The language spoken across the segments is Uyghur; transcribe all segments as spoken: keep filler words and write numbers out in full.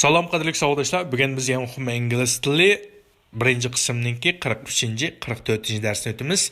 سالام قەدىرلىك ساۋاقداشلار، بۈگۈن بىز يەنە ئۇقۇم ئىنگلىز تىلى بىرىنچى قىسىمنىڭكى قىرىق ئۈچىنچى، قىرىق تۆتىنچى دەرسنى ئۆتىمىز.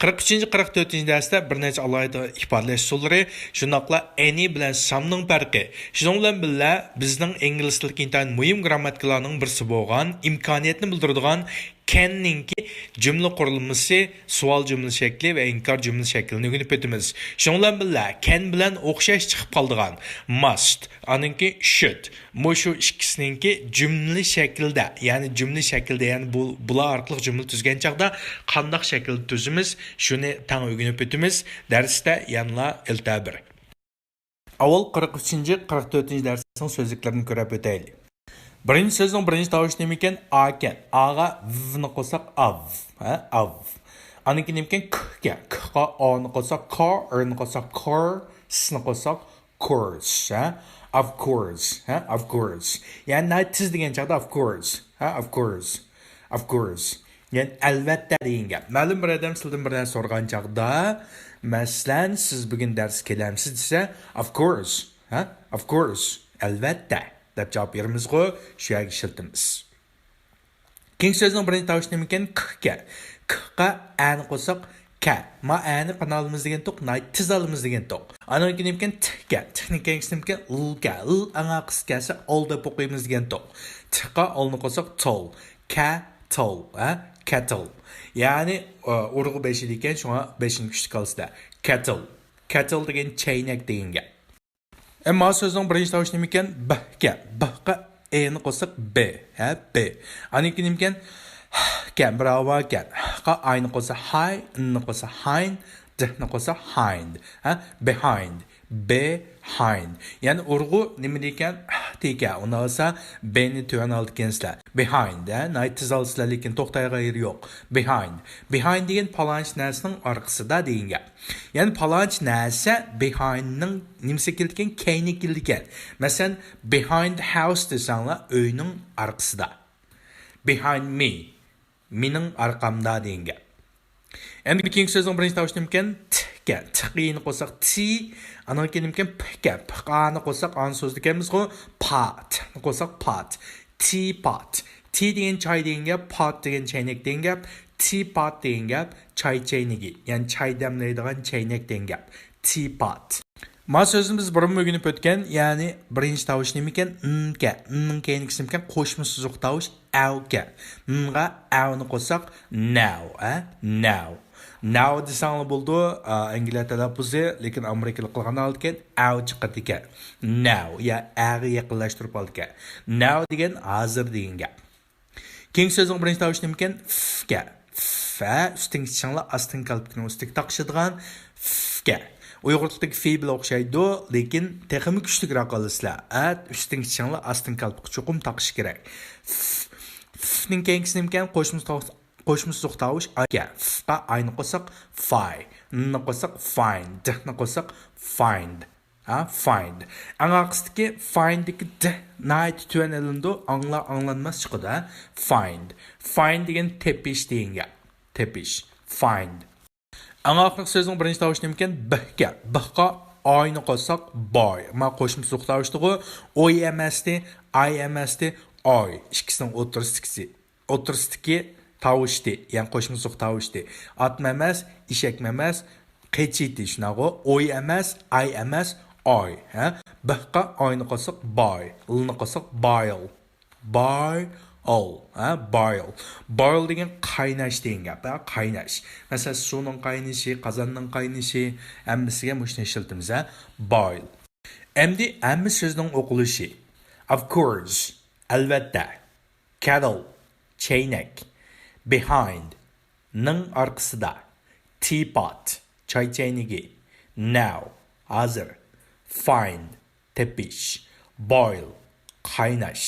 قىرىق ئۈچىنچى، قىرىق تۆتىنچى دەرستە بىر نەچچە ئالاھىدە ئىپادىلەش ئۇسۇللىرى، شۇنداقلا ئەنى بىلەن سامنىڭ پەرقى، شۇنىڭ بىلەن بىللە بىزنىڭ ئىنگلىز تىلىدىكى ئىنتايىن مۇھىم گىرامماتىكىلارنىڭ بىرسى بولغان ئىمكانىيەتنى بىلدۈرىدىغان كەننىڭكى جۈملە قۇرۇلمىسى، سوئال جۈملە شەكلى ۋە ئىنكار جۈملە شەكلىنى ئۆگىنىپ ئۆتىمىز. شۇنىڭ بىلەن بىللە، كەن بىلەن ئوخشاش چىقىپ قالىدىغان ماست، ئانىڭكى شۇد، مۇشۇ ئىككىسىنىڭكى جۈملە شەكلىدە، يەنى جۈملە شەكلىدە، يەنى بۇ، بۇلار ئارقىلىق جۈملە تۈزگەن چاغدا قانداق شەكىلدە تۈزىمىز، شۇنى تەڭ ئۆگىنىپ ئۆتىمىز. دەرستە يەنىلا ئىلتە بىر. ئاۋۋال قىرىق ئۈچىنچى، قىرىق تۆتىنچى دەرسنىڭ سۆزلۈكلىرىنى كۆرۈپ ئۆتەيلى. بىرىنچى سۆزنىڭ بىرىنچى تاۋۇشى نېمىكەن؟ ئا ئىكەن. ئاغا ۋنى قوشساق ئاۋ. ھە؟ ئاۋ. ئانىڭكى نېمىكەن؟ ك ئىكەن. كقا ئانى قوشساق كا، ئىرنى قوشساق كار، سنى قوشساق كورس. ھە؟ Of course. ھە؟ Of course. يەنى ناھايىتى تېز دېگەن چاغدا of course. ھە؟ Of course. Of course. يەنى ئەلۋەتتە دېگەن گەپ. مەلۇم بىر ئادەم سىلىدىن بىر نەرسە سورىغان چاغدا، مەسىلەن، سىز بۈگۈن دەرسكە كېلەمسىز دېسە، of course. ھە؟ Of course. ئەلۋەتتە دەپ جاۋاب بېرىمىزغۇ، شۇ يەرگە ئىشلىتىمىز. كېيىنكى سۆزنىڭ بىرىنچى تاۋۇشى نېمىكەن؟ ك ئىكەن. كقا ئەنى قوشساق كە. ما ئەنى قانداق ئالىمىز دېگەنتۇق؟ ناھايىتى تېز ئالىمىز دېگەنتۇق. ئانىڭكى نېمىكەن؟ ت ئىكەن. تنىڭ كەينىسى نېمىكەن؟ ل ئىكەن. ل ئەڭ ئارقىسى كەلسە ئال دەپ ئوقۇيمىز دېگەنتۇق. تقا ئالنى قوشساق تال. كە تال. ھە؟ كەتىل. يەنى، ئۇرغۇ بېشىدا ئىكەن، شۇڭا بېشىنى كۈچلۈك ئالىسىلەر. كەتىل. كەتىل دېگەن چەينەك دېگەن گەپ. ئەمما سۆزنىڭ بىرىنچى تاۋۇشى نېمىكەن؟ ب ئىكەن. ب قا ئېنى قوشساق بى. ھە؟ بى. ئانىڭكى نېمىكەن؟ ھ ئىكەن. بىر ھاۋا ئىكەن. ھ قا ئاينى قوشسا ھاي، ئىننى قوشسا ھاين، دنى قوشسا ھايند. ھە؟ Behind. Behind. يەنى ئۇرغۇ نېمە دېيكەن؟ ھ دېيكەن. ئۇنى ئالسا بنى تۆۋەن ئالىدىكەنسىلەر. Behind. ھە؟ ناھايىتى تېز ئالىسىلەر، لېكىن توختايدىغان يېرى يوق. Behind. Behind دېگەن پالانچى نەرسىنىڭ ئارقىسىدا دېگەن گەپ. يەنى پالانچى نەرسە بىھايندنىڭ نېمىسى كېلىدىكەن؟ كەينى كېلىدىكەن. مەسىلەن، behind the house دېسەڭلار، ئۆينىڭ ئارقىسىدا. Behind me، مېنىڭ ئارقامدا دېگەن گەپ. ئەمدى كېيىنكى سۆزنىڭ بىرىنچى تاۋۇشى نېمىكەن؟ ت ئىكەن. تقا ئىنى قوشساق تى، ئانىڭكى نېمىكەن؟ پ ئىكەن. پ قا ئانى قوشساق ئانى سۆزلىدىكەنمىزغۇ، پا. تنى قوشساق پات. Teapot. تى دېگەن چاي دېگەن گەپ، پات دېگەن چەينەك دېگەن گەپ. Teapot دېگەن گەپ چاي چەينىكى، يەنى چاي دەملەيدىغان چەينەك دېگەن گەپ. Teapot. ما سۆزنى بىز بۇرۇنمۇ ئۆگىنىپ ئۆتكەن، يەنى بىرىنچى تاۋۇش نېمىكەن؟ ن ئىكەن. ننىڭ كەينىكىسى نېمىكەن؟ قوشما سوزۇق تاۋۇش ئەۋ ئىكەن. نغا ئەۋنى قوشساق نەۋ، ھە؟ نەۋ. ناۋ دېسەڭلار بولىدۇ، ئا، ئەنگلىيە تەلەپپۇزى، لېكىن ئامېرىكىلىق قىلغان ھالدا ئەۋ چىقىدىكەن. ناۋ، يا ئەغە يېقىنلاشتۇرۇپ ئالىدىكەن. ناۋ دېگەن ھازىر دېگەن گەپ. كېيىنكى سۆزنىڭ بىرىنچى تاۋۇشى نېمىكەن؟ ف ئىكەن. ف، ھە، ئۈستۈنكى چىشىڭلار ئاستىنقى كالپۇكنىڭ ئۈستىگە تاقىشىدىغان ف ئىكەن. ئۇيغۇر تىلىدىكى فى بىلەن ئوخشايدۇ، لېكىن تېخىمۇ كۈچلۈكرەك ئالىسىلەر. ھە، ئۈستۈنكى چىشىڭلار ئاستىنقى كالپۇكقا چوقۇم تاقىشى كېرەك. ف، فنىڭ كەينىكىسى نېمىكەن؟ قوشما سوزۇق، قوشما سوزۇق تاۋۇش ئا ئىكەن. ف قا ئاينى قوشساق فاي، ننى قوشساق فاين، دنى قوشساق فايند. ھە، فايند. ئەڭ ئارقىسىدىكى فاينددىكى د ناھايىتى تۆۋەن ئېلىنىدۇ، ئاڭلار ئاڭلانماس چىقىدۇ، ھە. فايند. فايند دېگەن تېپىش دېگەن گەپ. تېپىش. فايند. ئەڭ ئاخىرقى سۆزنىڭ بىرىنچى تاۋۇشى نېمىكەن؟ ب ئىكەن. ب قا ئاينى قوشساق باي. ما قوشما سوزۇق تاۋۇشتىغۇ. ئوي ئەمەستى، ئاي ئەمەستى، ئاي. ئىككىسىنىڭ ئوتتۇرىسىدىكىسى. ئوتتۇرىسىدىكى تاۋۇشتى، يەنى قوشما سوزۇق تاۋۇشتى. ئاتمۇ ئەمەس، ئېشەكمۇ ئەمەس، قېچىتى، شۇنداقغۇ؟ ئوي ئەمەس، ئاي ئەمەس، ئاي، ھە؟ ب قا ئاينى قوشساق باي، لنى قوشساق بايل. بايل، ھە؟ بايل. بايل دېگەن قايناش دېگەن گەپ، ھە؟ قايناش. مەسىلەن، سۇنىڭ قاينىشى، قازاننىڭ قاينىشى، ھەممىسىگە مۇشۇنى ئىشلىتىمىز، ھە؟ بايل. ئەمدى ھەممە سۆزنىڭ ئوقۇلۇشى. Of course، ئەلۋەتتە. Kettle، چەينەك. Behind، نىڭ ئارقىسىدا. Teapot، چاي چەينىكى. Now، ھازىر. Find، تېپىش. Boil، قايناش.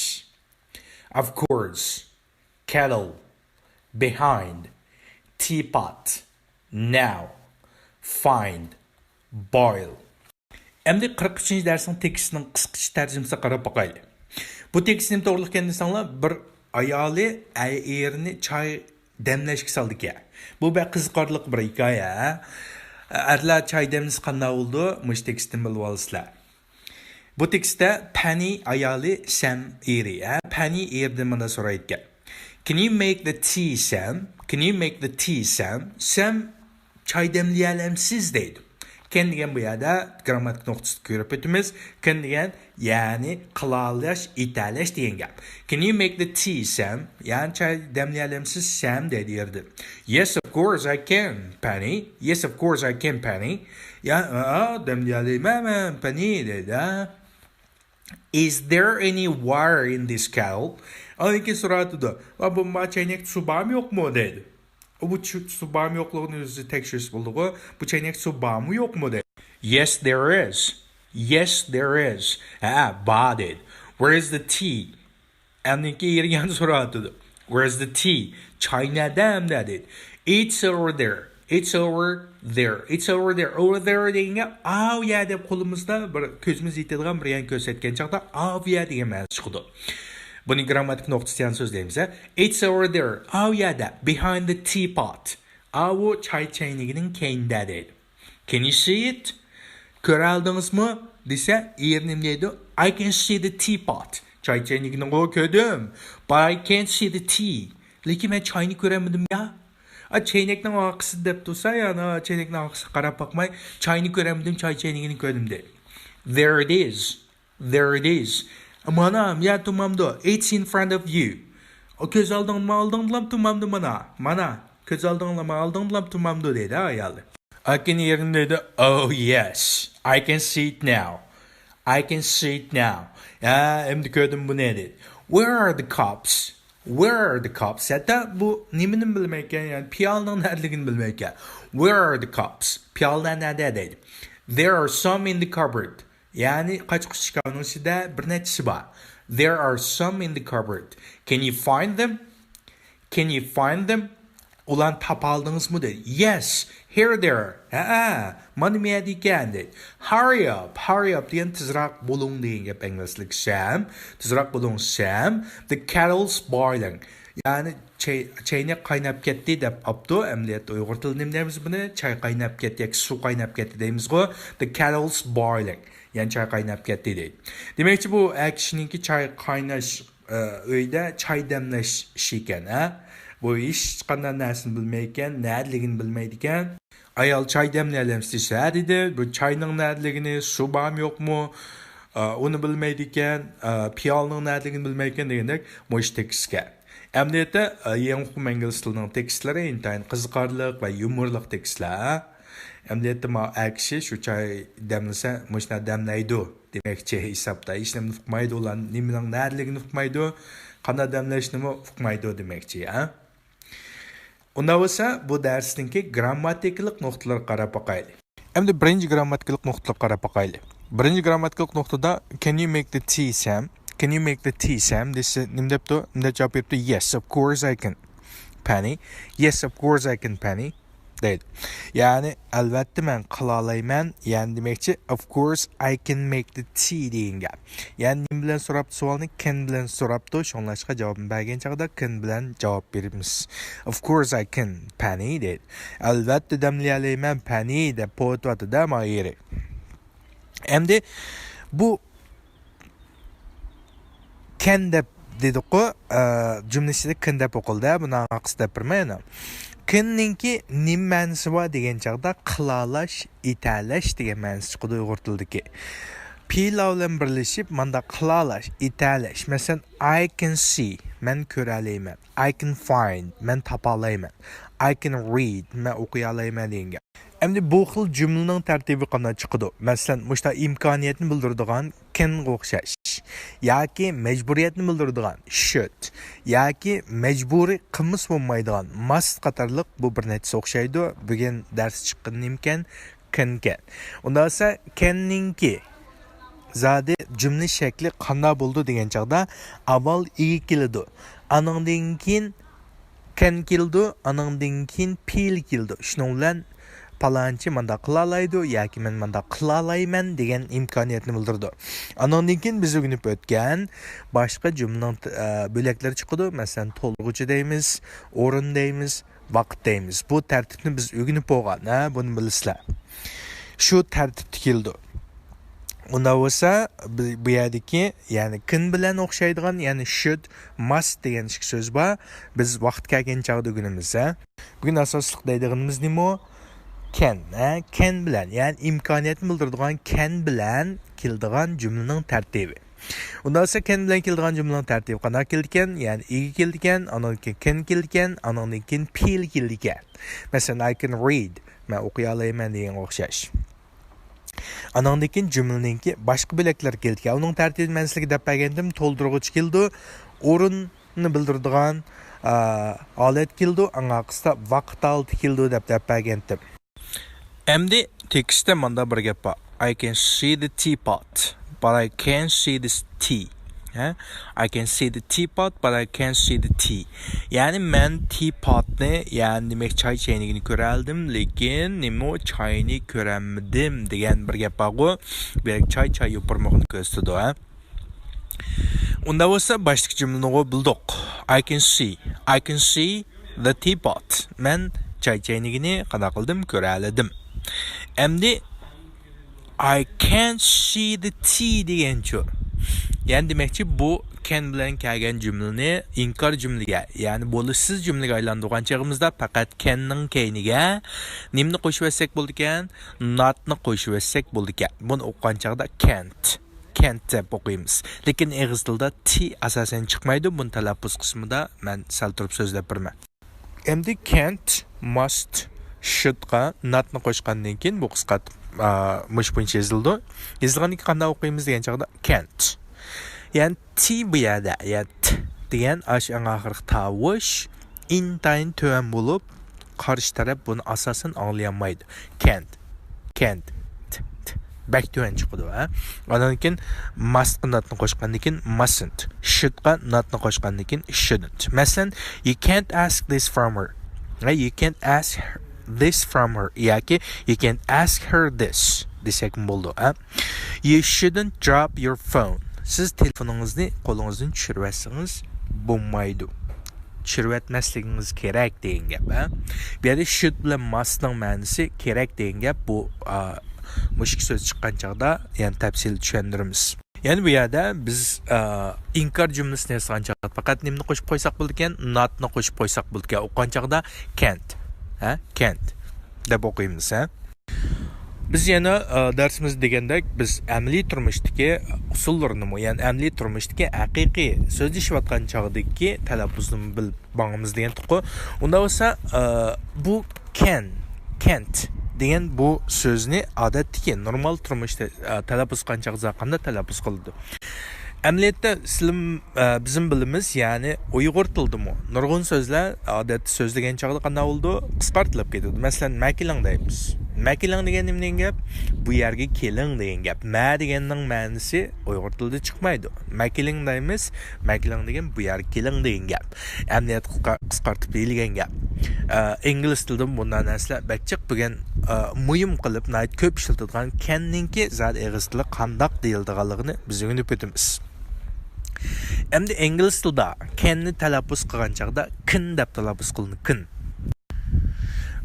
Of course، kettle. Behind، teapot. Now، find، boil. ئەمدى قىرىق ئۈچىنچى دەرسنىڭ تېكىستىنىڭ قىسقىچە تەرجىمىسىگە قاراپ باقايلى. بۇ تېكىست نېمە توغرىلىق ئىكەن دېسەڭلار، بىر ئايالى ئە-، ئېرىنى چاي دەملەشكە سالىدىكەن. بۇ بەك قىزىقارلىق بىر ھېكايە، ھە؟ ئەرلەر چاي دەملىسە قانداق بولىدۇ؟ مۇشۇ تېكىستتىن بىلىۋالىسىلەر. بۇ تېكىستتە پەنى ئايالى، سەم ئېرى، ھە؟ پەنى ئېرىدىن مۇنداق سورايدىكەن. Can you make the tea, Sam? Can you make the tea, Sam? سەم، چاي دەملىيەلەمسىز دەيدۇ. كەن دېگەن بۇ يەردە گرامماتىك نۇقتىسىدا كۆرۈپ ئۆتىمىز. كەن دېگەن، يەنى قىلالاش، ئېتەلەش دېگەن گەپ. Can you make the tea, Sam? يەنى چاي دەملىيەلەمسىز، سەم دەيدۇ ئېرىدىن. Yes, of course I can, Penny. Yes, of course I can, Penny. يا، ئا، دەملىيەلەيمەن مەن، پەنى دەيدۇ، ھە. Is there any water in this kettle? ئاندىن كېيىن سوراۋاتىدۇ. ۋە بۇ ما چەينەكتە سۇ بارمۇ يوقمۇ دەيدۇ. ئۇ بۇ چۈ-، سۇ بارمۇ يوقلۇقىنى ئۆزى تەكشۈرسە بولىدىغۇ. بۇ چەينەكتە سۇ بارمۇ يوقمۇ دەيدۇ. Yes, there is. Yes, there is. ھە، بار دەيدۇ. Where is the tea? ئاندىن كېيىن يەنە سوراۋاتىدۇ. Where's the tea? چاي نەدە ئەمدى دەيدۇ. It's over there. It's over there. It's over there. Over there دېگەن گەپ ئاۋۇ يەر دەپ قولىمىزدا بىر كۆزىمىز يېتىدىغان بىر يەرنى كۆرسەتكەن چاغدا ئاۋۇ يەر دېگەن مەنىسى چىقىدۇ. بۇنى گرامماتىك نۇقتىسى يەنە سۆزلەيمىز، ھە. It's over there. ئاۋۇ يەردە. Behind the teapot. ئاۋۇ چاي چەينىكىنىڭ كەينىدە دەيدۇ. Can you see it? كۆرەلدىڭىزمۇ؟ دېسە، ئېرى نېمە دەيدۇ؟ I can see the teapot. چاي چەينىكىنىغۇ كۆردۈم. But I can't see the tea. لېكىن مەن چاينى كۆرەلمىدىم يا. ئا، چەينەكنىڭ ئارقىسىدا دەپ تۇرسا، يەنى چەينەكنىڭ ئارقىسىغا قاراپ باقماي، چاينى كۆرەلمىدىم، چاي چەينىكىنى كۆردۈم دەيدۇ. There it is. There it is. مانا، يا تۇرمامدۇ. It's in front of you. كۆز ئالدىڭ، ئالدىڭدىلا تۇرمامدۇ مانا. مانا، كۆز ئالدىڭلىما، ئالدىڭدىلا تۇرمامدۇ دەيدۇ ئايالى. ئاكىنى يېرىنى دەيدۇ. Oh yes, I can see it now. I can see it now. ھە، ئەمدى كۆردۈم بۇنى دەيدۇ. Where are the cups? Where are the cups? ھەتتا بۇ نېمىنى بىلمەيدىكەن، يەنى پىيالىنىڭ نەدىلىكىنى بىلمەيدىكەن. Where are the cups? پىيالىلەر نەدە دەيدۇ. There are some in the cupboard. يەنى قاچا-قۇچا شىكارنىڭ ئىچىدە بىر نەچچىسى بار. There are some in the cupboard. Can you find them? Can you find them? ئۇلارنى تاپالدىڭىزمۇ دەيدۇ. Yes, here they are. ھەئە، مانا مۇ يەردە ئىكەن دەيدۇ. Hurry up, hurry up دېگەن تېزراق بولۇڭ دېگەن گەپ ئەڭلەسلىك سەم. تېزراق بولۇڭ سەم. The kettle's boiling. يەنى چەي-، چەينەك قايناپ كەتتى دەپ ئاپتۇ. ئەمەلىيەتتە ئۇيغۇر تىلىدا نېمە دەيمىز بۇنى؟ چاي قايناپ كەتتى ياكى سۇ قايناپ كەتتى دەيمىزغۇ. The kettle's boiling. يەنى چاي قايناپ كەتتى دەيدۇ. دېمەكچى، بۇ ئەر كىشىنىڭكى چاي قايناش، ئە، ئۆيدە چاي دەملەش ئىشى ئىكەن، ھە؟ بۇ ھېچقانداق نەرسىنى بىلمەيدىكەن، نەدىلىكىنى بىلمەيدىكەن. ئايال چاي دەملىيەلەمسىز دېسە، ھە دېدى. بۇ چاينىڭ نەدىلىكىنى، سۇ بارمۇ يوقمۇ، ئە، ئۇنى بىلمەيدىكەن، ئە، پىيالىنىڭ نەدىلىكىنى بىلمەيدىكەن دېگەندەك مۇشۇ تېكىستكە. ئەمەلىيەتتە، ئە، يېڭى ئۇقۇم ئىنگلىز تىلىنىڭ تېكىستلىرى ئىنتايىن قىزىقارلىق ۋە يۇمۇرلۇق تېكىستلەر. ئەمەلىيەتتە، ما ئەر كىشى شۇ چاي دەملىسە، مۇشۇنداق دەملەيدۇ دېمەكچى ھېسابتا. ھېچنېمىنى ئۇقمايدۇ، ئۇلار نېمىنىڭ نەدىلىكىنى ئۇقمايدۇ، قانداق دەملەشنىمۇ ئۇقمايدۇ دېمەكچى، ھە؟ ئۇنداق بولسا، بۇ دەرستىكى گرامماتىكىلىق نۇقتىلارغا قاراپ باقايلى. ئەمدى بىرىنچى گرامماتىكىلىق نۇقتىلارغا قاراپ باقايلى. بىرىنچى گرامماتىكىلىق نۇقتىدا، Can you make the tea, Sam? Can you make the tea, Sam? دېسە، نېمە دەپتۇ؟ نېمە دەپ جاۋاب بېرىپتۇ؟ Yes, of course I can, Penny. Yes, of course I can, Penny. دەيدۇ. يەنى، ئەلۋەتتە مەن قىلالايمەن، يەنى دېمەكچى، of course I can make the tea دېگەن گەپ. يەنى نېمە بىلەن سوراپتۇ سوئالنى؟ Can بىلەن سوراپتۇ، شۇڭلاشقا جاۋابنى بەرگەن چاغدا can بىلەن جاۋاب بېرىمىز. Of course I can, Penny دەيدۇ. ئەلۋەتتە دەملىيەلەيمەن، پەنى دەپ پوۋېتىۋاتىدۇ ما ئېرى. ئەمدى بۇ can دەپ دېدۇققۇ، ئە، جۈملە ئىچىدە can دەپ ئوقۇلدى، بۇنىڭ ئارقىسىدا دەپ بېرىمەن يەنە. Can نىڭكى نېمە مەنىسى بار دېگەن چاغدا قىلالەش، ئېتەلەش دېگەن مەنىسى چىقىدۇ ئۇيغۇر تىلىدىكى. پېئىللار بىلەن بىرلىشىپ مانداق قىلالەش، ئېتەلەش. مەسىلەن، I can see، مەن كۆرەلەيمەن. I can find، مەن تاپالايمەن. I can read، مەن ئوقۇيالايمەن دېگەن گەپ. ئەمدى بۇ خىل جۈملىنىڭ تەرتىپى قانداق چىقىدۇ؟ مەسىلەن، مۇشۇنداق ئىمكانىيەتنى بىلدۈرىدىغان can غا ئوخشاش ياكى مەجبۇرىيەتنى بىلدۈرىدىغان should ياكى مەجبۇرىي قىلمىسا بولمايدىغان must قاتارلىق بۇ بىر نەچچىسى ئوخشايدۇ. بۈگۈن دەرس چىققىنى نېمىكەن؟ Can ئىكەن. ئۇنداق بولسا، can نىڭكى زادى جۈملە شەكلى قانداق بولىدۇ دېگەن چاغدا، ئاۋۋال ئىگە كېلىدۇ. ئانىڭدىن كېيىن can كېلىدۇ، ئانىڭدىن كېيىن پېئىل كېلىدۇ. شۇنىڭ بىلەن پالانچى مانداق قىلالايدۇ ياكى مەن مانداق قىلالايمەن دېگەن ئىمكانىيەتنى بىلدۈرىدۇ. ئانىڭدىن كېيىن بىز ئۆگىنىپ ئۆتكەن باشقا جۈملىنىڭ، ئە، بۆلەكلىرى چىقىدۇ. مەسىلەن، تولغۇچى دەيمىز، ئورۇن دەيمىز، ۋاقىت دەيمىز. بۇ تەرتىپنى بىز ئۆگىنىپ بولغان، ھە، بۇنى بىلىسىلەر. شۇ تەرتىپتە كېلىدۇ. ئۇنداق بولسا، بۇ، بۇ يەردىكى، يەنى can بىلەن ئوخشايدىغان، يەنى should، must دېگەن ئىككى سۆز بار. بىز ۋاقىت كەلگەن چاغدا ئۆگىنىمىز، ھە. بۈگۈن ئاساسلىق دەيدىغىنىمىز نېمە؟ Can، ھە؟ Can بىلەن، يەنى ئىمكانىيەتنى بىلدۈرىدىغان can بىلەن كېلىدىغان جۈملىنىڭ تەرتىپى. ئۇنداق بولسا، can بىلەن كېلىدىغان جۈملىنىڭ تەرتىپى قانداق كېلىدىكەن؟ يەنى ئىگە كېلىدىكەن، ئاندىن كېيىن can كېلىدىكەن، ئاندىن كېيىن feel كېلىدىكەن. مەسىلەن، I can read، مەن ئوقۇيالايمەن دېگەنگە ئوخشاش. ئانىڭدىن كېيىن جۈملىنىڭكى باشقا بۆلەكلىرى كېلىدىكەن. ئۇنىڭ تەرتىپىنى مەن سىلەرگە دەپ بەرگەنتىم، تولدۇرغۇچ كېلىدۇ، ئورۇننى بىلدۈرىدىغان، ئا، ھالەت كېلىدۇ، ئاڭا قىستا ۋاقىت ھالىتى كېلىدۇ دەپ، دەپ بەرگەنتىم. ئەمدى تېكىستتە ماندا بىر گەپ بار. I can see the teapot, but I can't see this tea. ھە؟ I can see the teapot, but I can't see the tea. يەنى مەن تىپاتنى، يەنى دېمەك چاي چەينىكىنى كۆرەلىدىم، لېكىن نېمە چاينى كۆرەلمىدىم دېگەن بىر گەپ بارغۇ. بۇ يەردە چاي، چاي يوپۇرمىقىنى كۆرسىتىدۇ، ھە؟ ئۇنداق بولسا باشتىكى جۈملىنىغۇ بىلدۇق. I can see, I can see the teapot. مەن چاي چەينىكىنى قانداق قىلدىم؟ كۆرەلىدىم. ئەمدى I can't see the tea دېگەنچۇ؟ يەنى دېمەكچى، بۇ can بىلەن كەلگەن جۈملىنى ئىنكار جۈملىگە، يەنى بولۇشسىز جۈملىگە ئايلاندۇرغان چېغىمىزدا پەقەت can نىڭ كەينىگە نېمىنى قوشۇۋەتسەك بولىدىكەن؟ Not نى قوشۇۋەتسەك بولىدىكەن. بۇنى ئوقۇغان چاغدا can't، can't دەپ ئوقۇيمىز. لېكىن ئېغىز تىلدا T ئاساسەن چىقمايدۇ. بۇنى تەلەپپۇز قىسمىدا مەن سەل تۇرۇپ سۆزلەپ بېرىمەن. ئەمدى can't، must، should قا not نى قوشقاندىن كېيىن بۇ قىسقارتىپ، ئا، مۇشۇ بويىچە يېزىلىدۇ. يېزىلغاندىن كېيىن قانداق ئوقۇيمىز دېگەن چاغدا can't. يەنى T بۇ يەردە، يەنى T دېگەن ئاشۇ ئەڭ ئاخىرقى تاۋۇش ئىنتايىن تۆۋەن بولۇپ، قارشى تەرەپ بۇنى ئاساسەن ئاڭلىيالمايدۇ. Can't، can't، ت، ت. بەك تۆۋەن چىقىدۇ، ھە. ئاندىن كېيىن must قا not نى قوشقاندىن كېيىن mustn't، should قا not نى قوشقاندىن كېيىن shouldn't. مەسىلەن، you can't ask this from her. ھە، you can't ask her this from her ياكى you can't ask her this دېسەكمۇ بولىدۇ، ھە. You shouldn't drop your phone. سىز تېلېفونىڭىزنى قولىڭىزدىن چۈشۈرۈۋەتسىڭىز بولمايدۇ. چۈشۈرۈۋەتمەسلىكىڭىز كېرەك دېگەن گەپ، ھە. بۇ يەردە should بىلەن must نىڭ مەنىسى كېرەك دېگەن گەپ. بۇ، ئا، مۇشۇ ئىككى سۆز چىققان چاغدا يەنە تەپسىلىي چۈشەندۈرىمىز. يەنى بۇ يەردە بىز، ئا، ئىنكار جۈملىسىنى ياسىغان چاغدا پەقەت نېمىنى قوشۇپ قويساق بولىدىكەن؟ Not نى قوشۇپ قويساق بولىدىكەن. ئوقۇغان چاغدا can't، ھە، can't دەپ ئوقۇيمىز، ھە. بىز يەنە، ئا، دەرسىمىزدە دېگەندەك، بىز ئەمەلىي تۇرمۇشتىكى ئۇسۇللىرىنىمۇ، يەنى ئەمەلىي تۇرمۇشتىكى ھەقىقىي سۆزلىشىۋاتقان چاغدىكى تەلەپپۇزنىمۇ بىلىپ باڭىمىز دېگەنتۇققۇ. ئۇنداق بولسا، ئا، بۇ can، can't دېگەن بۇ سۆزنى ئادەتتىكى نورمال تۇرمۇشتا، ئا، تەلەپپۇز قىلغان چاغدا قانداق تەلەپپۇز قىلىدۇ؟ ئەمەلىيەتتە سىلىم، ئە، بىزمۇ بىلىمىز، يەنى ئۇيغۇر تىلىدىمۇ نۇرغۇن سۆزلەر ئادەتتە سۆزلىگەن چاغدا قانداق بولىدۇ؟ قىسقارتىلىپ كېتىدۇ. مەسىلەن، مەكىلىڭ دەيمىز. مەكىلىڭ دېگەن نېمە دېگەن گەپ؟ بۇ يەرگە كېلىڭ دېگەن گەپ. مە دېگەننىڭ مەنىسى ئۇيغۇر تىلىدا چىقمايدۇ. مەكىلىڭ دەيمىز. مەكىلىڭ دېگەن بۇ يەرگە كېلىڭ دېگەن گەپ. ئەمەلىيەتتە قىسقا-، قىسقارتىپ دېيىلگەن گەپ. ئە، ئىنگلىز تىلىدىمۇ بۇنداق نەرسىلەر بەك جىق. بۈگۈن، ئە، مۇھىم قىلىپ ناھايىتى كۆپ ئىشلىتىدىغان كەننىڭكى زادى ئېغىز تىلى قانداق دېيىلىدىغانلىقىنى بىز ئۆگىنىپ ئۆتىمىز. ئەمدى ئىنگلىز تىلىدا كەننى تەلەپپۇز قىلغان چاغدا كىن دەپ تەلەپپۇز قىلىنىدۇ، كىن.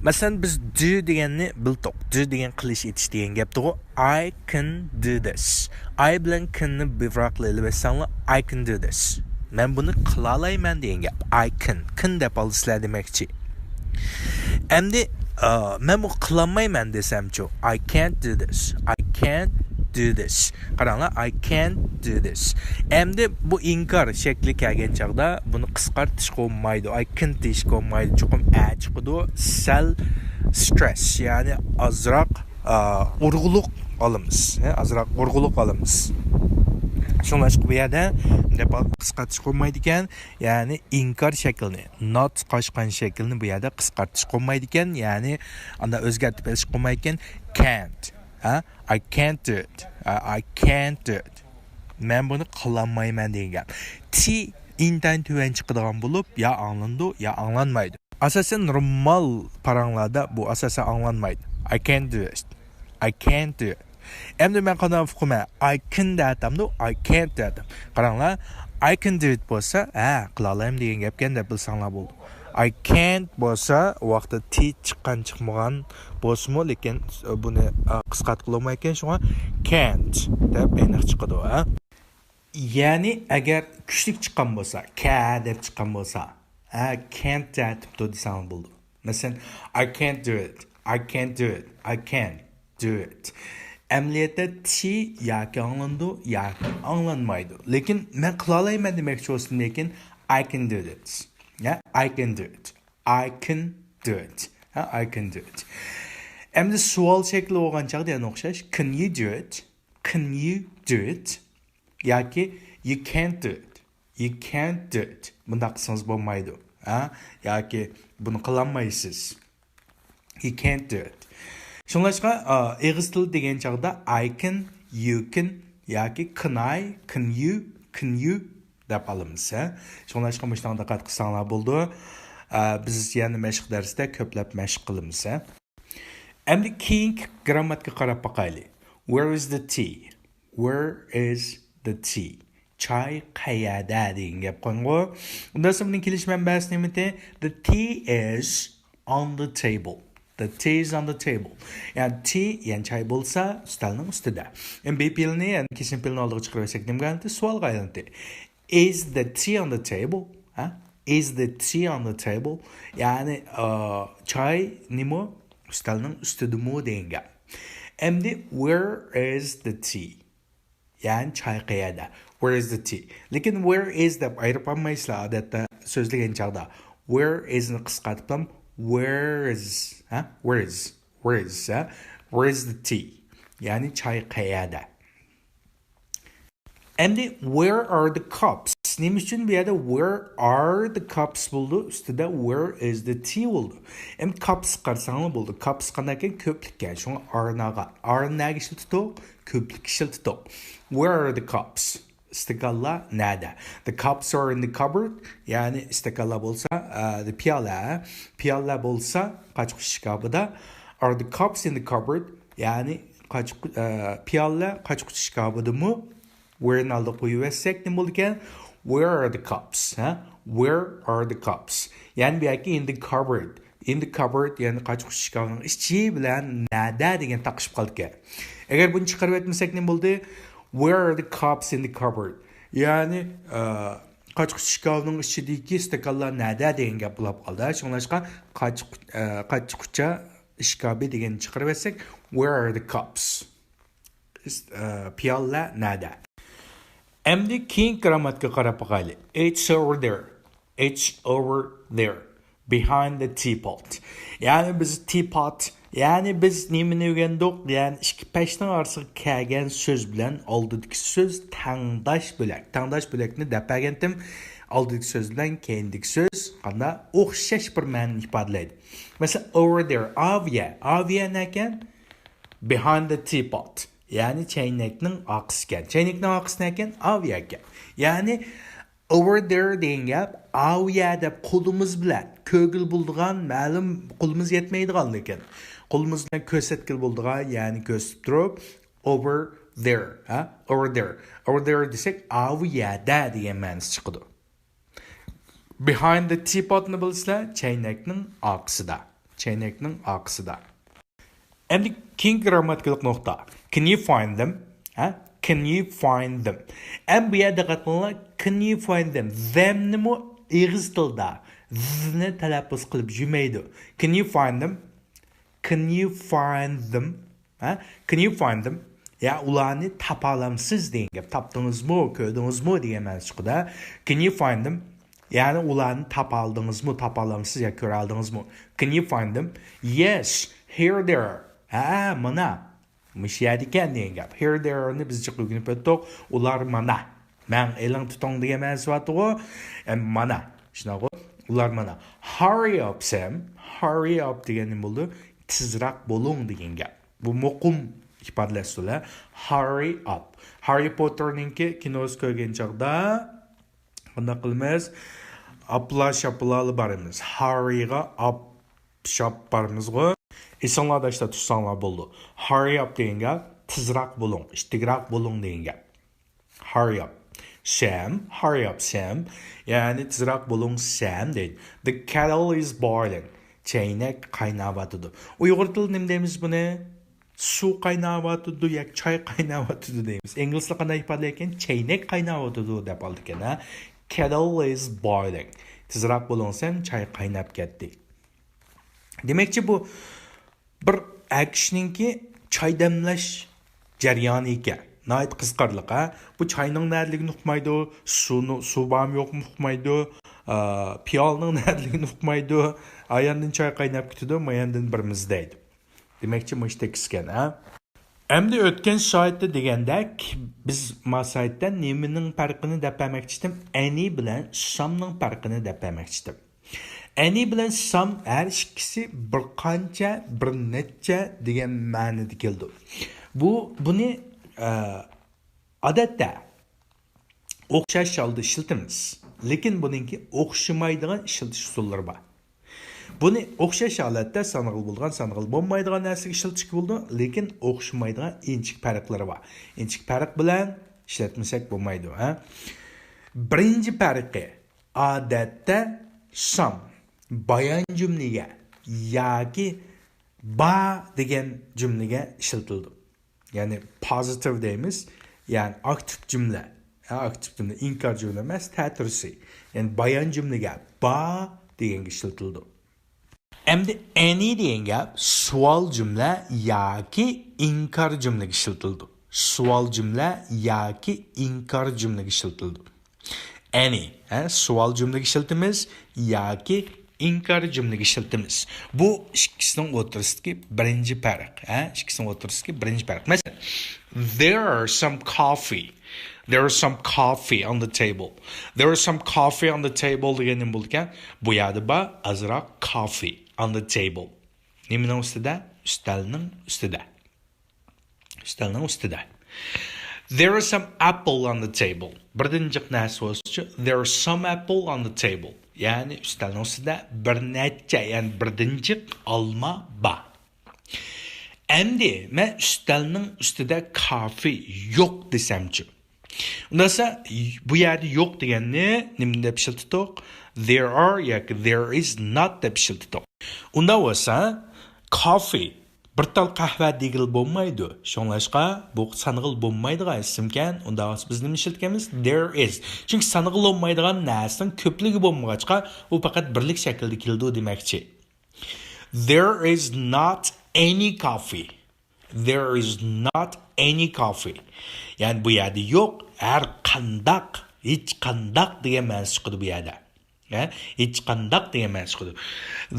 مەسىلەن، بىز do دېگەننى بىلدۇق. Do دېگەن قىلىش، ئېتىش دېگەن گەپتىغۇ. I can do this. I بىلەن كىننى بىراقلا ئېلىۋەتسەڭلار، I can do this. مەن بۇنى قىلالايمەن دېگەن گەپ. I can. كىن دەپ ئالىسىلەر دېمەكچى. ئەمدى، ئا، مەن بۇ قىلالمايمەن دېسەمچۇ؟ I can't do this. I can't do this. قاراڭلار، I can't do this. ئەمدى بۇ ئىنكار شەكلى كەلگەن چاغدا بۇنى قىسقارتىشقا بولمايدۇ. I can't دېيىشكە بولمايدۇ. چوقۇم ئە چىقىدۇ. سەل stress، يەنى ئازراق، ئا، ئۇرغۇلۇق ئالىمىز. ھە، ئازراق ئۇرغۇلۇق ئالىمىز. شۇڭلاشقا بۇ يەردە دەپ قىسقارتىشقا بولمايدىكەن. يەنى ئىنكار شەكلىنى، not قوشقان شەكلىنى بۇ يەردە قىسقارتىشقا بولمايدىكەن. يەنى ئاندا ئۆزگەرتىپ ئېلىشقا بولمايدىكەن. Can't. ھە؟ I can't do it. I, I can't do it. مەن بۇنى قىلالمايمەن دېگەن گەپ. T ئىنتايىن تۆۋەن چىقىدىغان بولۇپ، يا ئاڭلىنىدۇ، يا ئاڭلانمايدۇ. ئاساسەن نورمال پاراڭلاردا بۇ ئاساسەن ئاڭلانمايدۇ. I can't do it. I can't do it. ئەمدى مەن قانداق ئوقۇيمەن؟ I can دەتەمدۇ، I can't دەتەم. قاراڭلار، I can do it بولسا، ھە، قىلالايمەن دېگەن گەپكەن دەپ بىلسەڭلار بولدى. I can't بولسا، ئۇ ۋاقىتتا T چىققان چىقمىغان بولسىمۇ، لېكىن بۇنى، ئا، قىسقارتقىلى بولمايدىكەن، شۇڭا can't دەپ ئېنىق چىقىدۇ، ھە. يەنى ئەگەر كۈچلۈك چىققان بولسا، كە دەپ چىققان بولسا، ھە، can't دەتىپتۇ دېسەڭ بولىدۇ. مەسىلەن، I can't do it، I can't do it، I can't do it. ئەمەلىيەتتە T ياكى ئاڭلىنىدۇ، ياكى ئاڭلانمايدۇ. لېكىن مەن قىلالايمەن دېمەكچى بولسىمۇ، لېكىن I can do it. يا، I can do it. I can do it. ھە، I can do it. ئەمدى سوئال شەكلى بولغان چاغدا يەنە ئوخشاش. Can you do it? Can you do it? ياكى you can't do it. You can't do it. بۇنداق قىلسىڭىز بولمايدۇ. ھە؟ ياكى بۇنى قىلالمايسىز. You can't do it. شۇڭلاشقا، ئا، ئېغىز تىلى دېگەن چاغدا I can، you can ياكى can I، can you، can you دەپ ئالىمىز، ھە. شۇڭلاشقا مۇشۇنىڭغا دىققەت قىلساڭلار بولىدۇ. ئا، بىز يەنە مەشىق دەرستە كۆپلەپ مەشىق قىلىمىز، ھە. ئەمدى كېيىنكى گىرامماتىكىغا قاراپ باقايلى. Where is the tea? Where is the tea? چاي قەيەردە دېگەن گەپ قويۇڭغۇ. ئۇنداق بولسا بۇنىڭ كېلىش مەنبەسى نېمىتى؟ The tea is on the table. The tea is on the table. يەنى tea، يەنى چاي بولسا ئۈستەلنىڭ ئۈستىدە. ئەمدى بى پېئىلىنى، يەنى كېسىم پېئىلىنى ئالدىغا چىقىرىۋەتسەك نېمىگە ئايلاندى؟ سوئالغا ئايلاندى. Is the tea on the table? ھە؟ Is the tea on the table? يەنى، ئا، چاي نېمە؟ ئۈستەلنىڭ ئۈستىدىمۇ دېگەن گەپ. ئەمدى where is the tea? يەنى چاي قەيەردە؟ Where is the tea? لېكىن where is دەپ ئايرىپ ئالمايسىلەر ئادەتتە سۆزلىگەن چاغدا. Where is نى قىسقارتىپلا where is، ھە؟ Where is؟ Where is، ھە؟ Where is the tea? يەنى چاي قەيەردە؟ ئەمدى where are the cups؟ نېمە ئۈچۈن بۇ يەردە where are the cups بولىدۇ، ئۈستىدە where is the tea بولىدۇ؟ ئەمدى cups قارىساڭلار بولىدۇ. Cups قانداقكەن؟ كۆپلۈككەن. شۇڭا are نى ئالغان. Are نى نەگە ئىشلىتىدۇق؟ كۆپلۈككە ئىشلىتىدۇق. Where are the cups؟ ئىستاكانلار نەدە؟ The cups are in the cupboard. يەنى ئىستاكانلار بولسا، ئە، the پىيالە، پىيالىلەر بولسا قاچا-قۇچا ئىشكاپىدا. Are the cups in the cupboard؟ يەنى قاچا-، ئە، پىيالىلەر قاچا-قۇچا ئىشكاپىدىمۇ؟ Where نى ئالدىغا قويۇۋەتسەك نېمە بولىدىكەن؟ Where are the cups؟ ھە؟ Where are the cups؟ يەنى بۇ يەردىكى in the cupboard. In the cupboard، يەنى قاچا-قۇچا ئىشكاپىنىڭ ئىچى بىلەن نەدە دېگەن تاقىشىپ قالىدىكەن. ئەگەر بۇنى چىقىرىۋەتمىسەك نېمە بولدى؟ Where are the cups in the cupboard؟ يەنى، ئە، قاچا-قۇچا ئىشكاپىنىڭ ئىچىدىكى ئىستاكانلار نەدە دېگەن گەپ بولۇپ قالدى. شۇڭلاشقا قاچا-، ئە، قاچا-قۇچا ئىشكاپى دېگەننى چىقىرىۋەتسەك، Where are the cups؟ ئىس-، ئە، پىيالىلەر نەدە؟ ئەمدى كېيىنكى گىرامماتىكىغا قاراپ باقايلى. It's over there. It's over there. Behind the teapot. يەنى بىز teapot، يەنى بىز نېمىنى ئۆگەندۇق؟ يەنى ئىككى پەشنىڭ ئارىسىغا كەلگەن سۆز بىلەن ئالدىدىكى سۆز تەڭداش بۆلەك. تەڭداش بۆلەكنى دەپ بەرگەنتىم. ئالدىدىكى سۆز بىلەن كەينىدىكى سۆز قانداق؟ ئوخشاش بىر مەنىنى ئىپادىلەيدۇ. مەسىلەن، over there، ئاۋۇ يەر. ئاۋۇ يەر نەكەن؟ Behind the teapot. يەنى چەينەكنىڭ ئارقىسىكەن. چەينەكنىڭ ئارقىسى نەكەن؟ ئاۋۇ يەركەن. يەنى over there دېگەن گەپ ئاۋۇ يەر دەپ قولىمىز بىلەن كۆرگىلى بولىدىغان، مەلۇم قولىمىز يەتمەيدىغان لېكىن قولىمىز بىلەن كۆرسەتكىلى بولىدىغان، يەنى كۆرسىتىپ تۇرۇپ over there، ھە؟ Over there. Over there دېسەك ئاۋۇ يەردە دېگەن مەنىسى چىقىدۇ. Behind the teapot نى بىلىسىلەر، چەينەكنىڭ ئارقىسىدا. چەينەكنىڭ ئارقىسىدا. ئەمدى كېيىنكى گىرامماتىكىلىق نۇقتا. Can you find them؟ ھە؟ Can you find them؟ ئەمدى بۇ يەردە دىققەت قىلىڭلار. Can you find them؟ Them نىمۇ ئېغىز تىلدا ز نى تەلەپپۇز قىلىپ يۈرمەيدۇ. Can you find them؟ Can you find them؟ ھە؟ Can you find them؟ يا ئۇلارنى تاپالامسىز دېگەن گەپ. تاپتىڭىزمۇ؟ كۆردىڭىزمۇ دېگەن مەنىسى چىقىدۇ. Can you find them؟ يەنى ئۇلارنى تاپالدىڭىزمۇ؟ تاپالامسىز يا كۆرەلدىڭىزمۇ؟ Can you find them؟ Yes, here they are. ھە، مانا. مۇشۇ يەردىكەن دېگەن گەپ. Here they are نى بىز جىق ئۆگىنىپ ئۆتتۇق. ئۇلار مانا. مەن ئېلىڭ تۇتۇڭ دېگەن مەنىسى بارتىغۇ. ئە، مانا. شۇنداقغۇ؟ ئۇلار مانا. Hurry up, Sam. Hurry up دېگەن نېمە بولىدۇ؟ تېزراق بولۇڭ دېگەن گەپ. بۇ مۇقىم ئىپادىلەش ئۇسۇلى. Hurry up. Harry Potterنىڭكى كىنوسى كۆرگەن چاغدا قانداق قىلىمىز؟ ئاپلا شاپلا بارىمىز. Hurryغا ئاپ شاپ بارىمىزغۇ. ئېسىڭلاردا ئاشتا تۇتساڭلار بولىدۇ. Hurry up دېگەن گەپ تېزراق بولۇڭ، ئىتتىكراق بولۇڭ دېگەن گەپ. Hurry up. Sam, hurry up, Sam. يەنى تېزراق بولۇڭ، سەم دەيدۇ. The kettle is boiling. چەينەك قايناۋاتىدۇ. ئۇيغۇر تىلىدا نېمە دەيمىز بۇنى؟ سۇ قايناۋاتىدۇ ياكى چاي قايناۋاتىدۇ دەيمىز. ئىنگلىزلار قانداق ئىپادىلەيدىكەن؟ چەينەك قايناۋاتىدۇ دەپ ئالىدىكەن، ھە؟ Kettle is boiling. تېزراق بولۇڭ، سەم، چاي قايناپ كەتتى. دېمەكچى، بۇ بىر ئەر كىشىنىڭكى چاي دەملەش جەريانى ئىكەن. ناھايىتى قىزىقارلىق، ھە؟ بۇ چاينىڭ نەدىلىكىنى ئۇقمايدۇ، سۇنى، سۇ بارمۇ يوقمۇ ئۇقمايدۇ، ئا، پىيالىنىڭ نەدىلىكىنى ئۇقمايدۇ. ئاياندىن چاي قايناپ كېتىدۇ، ماياندىن بىر مىزدەيدۇ. دېمەكچى، مۇشۇ تېكىستكەن، ھە؟ ئەمدى ئۆتكەن سايتتا دېگەندەك، بىز ما سايتتا نېمىنىڭ پەرقىنى دەپ بەرمەكچىدىم؟ ئەنى بىلەن سامنىڭ پەرقىنى دەپ بەرمەكچىدىم. ئەنى بىلەن سام ھەر ئىككىسى بىر قانچە، بىر نەچچە دېگەن مەنىدە كېلىدۇ. بۇ، بۇنى، ئە، ئادەتتە ئوخشاش ھالدا ئىشلىتىمىز. لېكىن بۇنىڭكى ئوخشىمايدىغان ئىشلىتىش ئۇسۇللىرى بار. بۇنى ئوخشاش ھالەتتە سانىغىلى بولىدىغان، سانىغىلى بولمايدىغان نەرسىگە ئىشلىتىشكە بولىدۇ، لېكىن ئوخشىمايدىغان ئىنچىكە پەرقلىرى بار. ئىنچىكە پەرق بىلەن ئىشلەتمىسەك بولمايدۇ، ھە؟ بىرىنچى پەرقى، ئادەتتە سام بايان جۈملىگە ياكى بار دېگەن جۈملىگە ئىشلىتىلىدۇ. يەنى پوزىتىۋ دەيمىز، يەنى ئاكتىپ جۈملە. ھە، ئاكتىپ جۈملە، ئىنكار جۈملە ئەمەس، تەتۈرىسى. يەنى بايان جۈملىگە بار دېگەنگە ئىشلىتىلىدۇ. ئەمدى ئەنى دېگەن گەپ سوئال جۈملە ياكى ئىنكار جۈملىگە ئىشلىتىلىدۇ. سوئال جۈملە ياكى ئىنكار جۈملىگە ئىشلىتىلىدۇ. ئەنى، ھە، سوئال جۈملىگە ئىشلىتىمىز ياكى ئىنكار جۈملىگە ئىشلىتىمىز. بۇ ئىككىسىنىڭ ئوتتۇرىسىدىكى بىرىنچى پەرق، ھە، ئىككىسىنىڭ ئوتتۇرىسىدىكى بىرىنچى پەرق. مەسىلەن، there are some coffee. There are some coffee on the table. There are some coffee on the table دېگەن نېمە بولىدىكەن؟ بۇ يەردە بار ئازراق coffee on the table. نېمىنىڭ ئۈستىدە؟ ئۈستەلنىڭ ئۈستىدە. ئۈستەلنىڭ ئۈستىدە. There are some apple on the table. بىردىن جىق نەرسە بولسىچۇ، there are some apple on the table. يەنى ئۈستەلنىڭ ئۈستىدە بىر نەچچە، يەنى بىردىن جىق ئالما بار. ئەمدى مەن ئۈستەلنىڭ ئۈستىدە كافى يوق دېسەمچۇ؟ ئۇنداقسا، بۇ يەردە يوق دېگەننى نېمە دەپ ئىشلىتىتتۇق؟ There are ياكى there is not دەپ ئىشلىتىتتۇق. ئۇنداق بولسا، coffee، بىر تال قەھۋە دېگىلى بولمايدۇ. شۇڭلاشقا، بۇ سانىغىلى بولمايدىغان ئىسىمكەن. ئۇنداق بولسا بىز نېمە ئىشلەتكەنمىز؟ There is. چۈنكى سانىغىلى بولمايدىغان نەرسىنىڭ كۆپلۈكى بولمىغاچقا، ئۇ پەقەت بىرلىك شەكىلدە كېلىدۇ دېمەكچى. There is not any coffee. There is not any coffee. يەنى بۇ يەردە يوق، ھەر قانداق، ھېچ قانداق دېگەن مەنىسى چىقىدۇ بۇ يەردە. ھە؟ ھېچ قانداق دېگەن مەنىسى چىقىدۇ.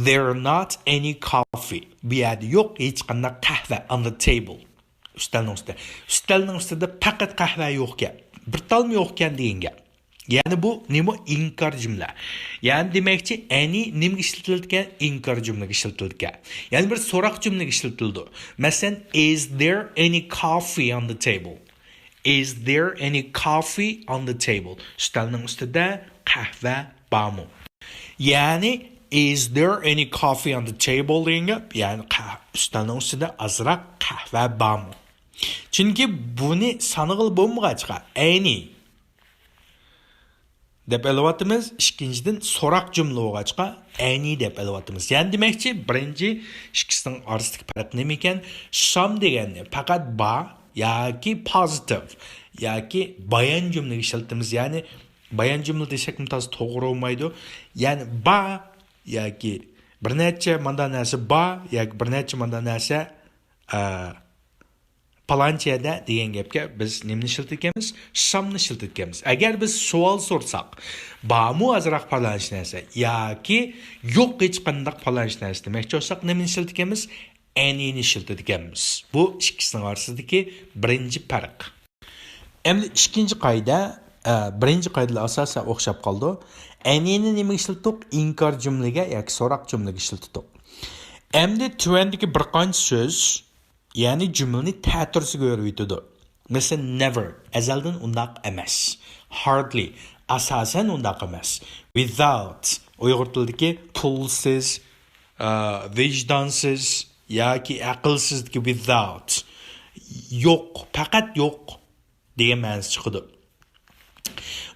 There are not any coffee. بۇ يەردە يوق ھېچ قانداق قەھۋە on the table. ئۈستەلنىڭ ئۈستىدە. ئۈستەلنىڭ ئۈستىدە پەقەت قەھۋە يوقكەن. بىر تالمۇ يوقكەن دېگەن گەپ. يەنى بۇ نېمە؟ ئىنكار جۈملە. يەنى دېمەكچى، ئەنى نېمىگە ئىشلىتىلىدىكەن؟ ئىنكار جۈملىگە ئىشلىتىلىدىكەن. يەنى بىر سوراق جۈملىگە ئىشلىتىلىدۇ. مەسىلەن، is there any coffee on the table? Is there any coffee on the table? ئۈستەلنىڭ ئۈستىدە قەھۋە بارمۇ؟ يەنى، is there any coffee on the table دېگەن گەپ، يەنى قەھ-، ئۈستەلنىڭ ئۈستىدە ئازراق قەھۋە بارمۇ؟ چۈنكى بۇنى سانىغىلى بولمىغاچقا، any دەپ ئېلىۋاتىمىز. ئىككىنچىدىن، سوراق جۈملە بولغاچقا، ئەنى دەپ ئېلىۋاتىمىز. يەنى دېمەكچى، بىرىنچى ئىككىسىنىڭ ئارىسىدىكى پەرق نېمە ئىكەن؟ سام دېگەننى پەقەت بار ياكى پوزىتىپ ياكى بايان جۈملىگە ئىشلىتىمىز. يەنى بايان جۈملە دېسەكمۇ تازا توغرا بولمايدۇ. يەنى بار ياكى بىر نەچچە ماندا نەرسە بار ياكى بىر نەچچە ماندا نەرسە، ئە، پالانچە يەردە دېگەن گەپكە بىز نېمىنى ئىشلىتىدىكەنمىز؟ سامنى ئىشلىتىدىكەنمىز. ئەگەر بىز سوئال سورىساق، بارمۇ ئازراق پالانچە نەرسە ياكى يوق ھېچقانداق پالانچە نەرسە دېمەكچى بولساق، نېمىنى ئىشلىتىدىكەنمىز؟ ئەنىنى ئىشلىتىدىكەنمىز. بۇ ئىككىسىنىڭ ئارىسىدىكى بىرىنچى پەرق. ئەمدى ئىككىنچى قائىدە، ئە، بىرىنچى قائىدىلەر ئاساسەن ئوخشاپ قالىدۇ. ئەنىنى نېمىگە ئىشلىتىتتۇق؟ ئىنكار جۈملىگە ياكى سوراق جۈملىگە ئىشلىتىتتۇق. ئەمدى تۆۋەندىكى بىر قانچە سۆز، يەنى جۈملىنى تەتۈرىسىگە ئۆرۈۋېتىدۇ. مەسىلەن، never، ئەزەلدىن ئۇنداق ئەمەس. Hardly، ئاساسەن ئۇنداق ئەمەس. Without، ئۇيغۇر تىلىدىكى پۇلسىز، ئە، ۋىجدانسىز ياكى ئەقىلسىزدىكى without. يوق، پەقەت يوق دېگەن مەنىسى چىقىدۇ.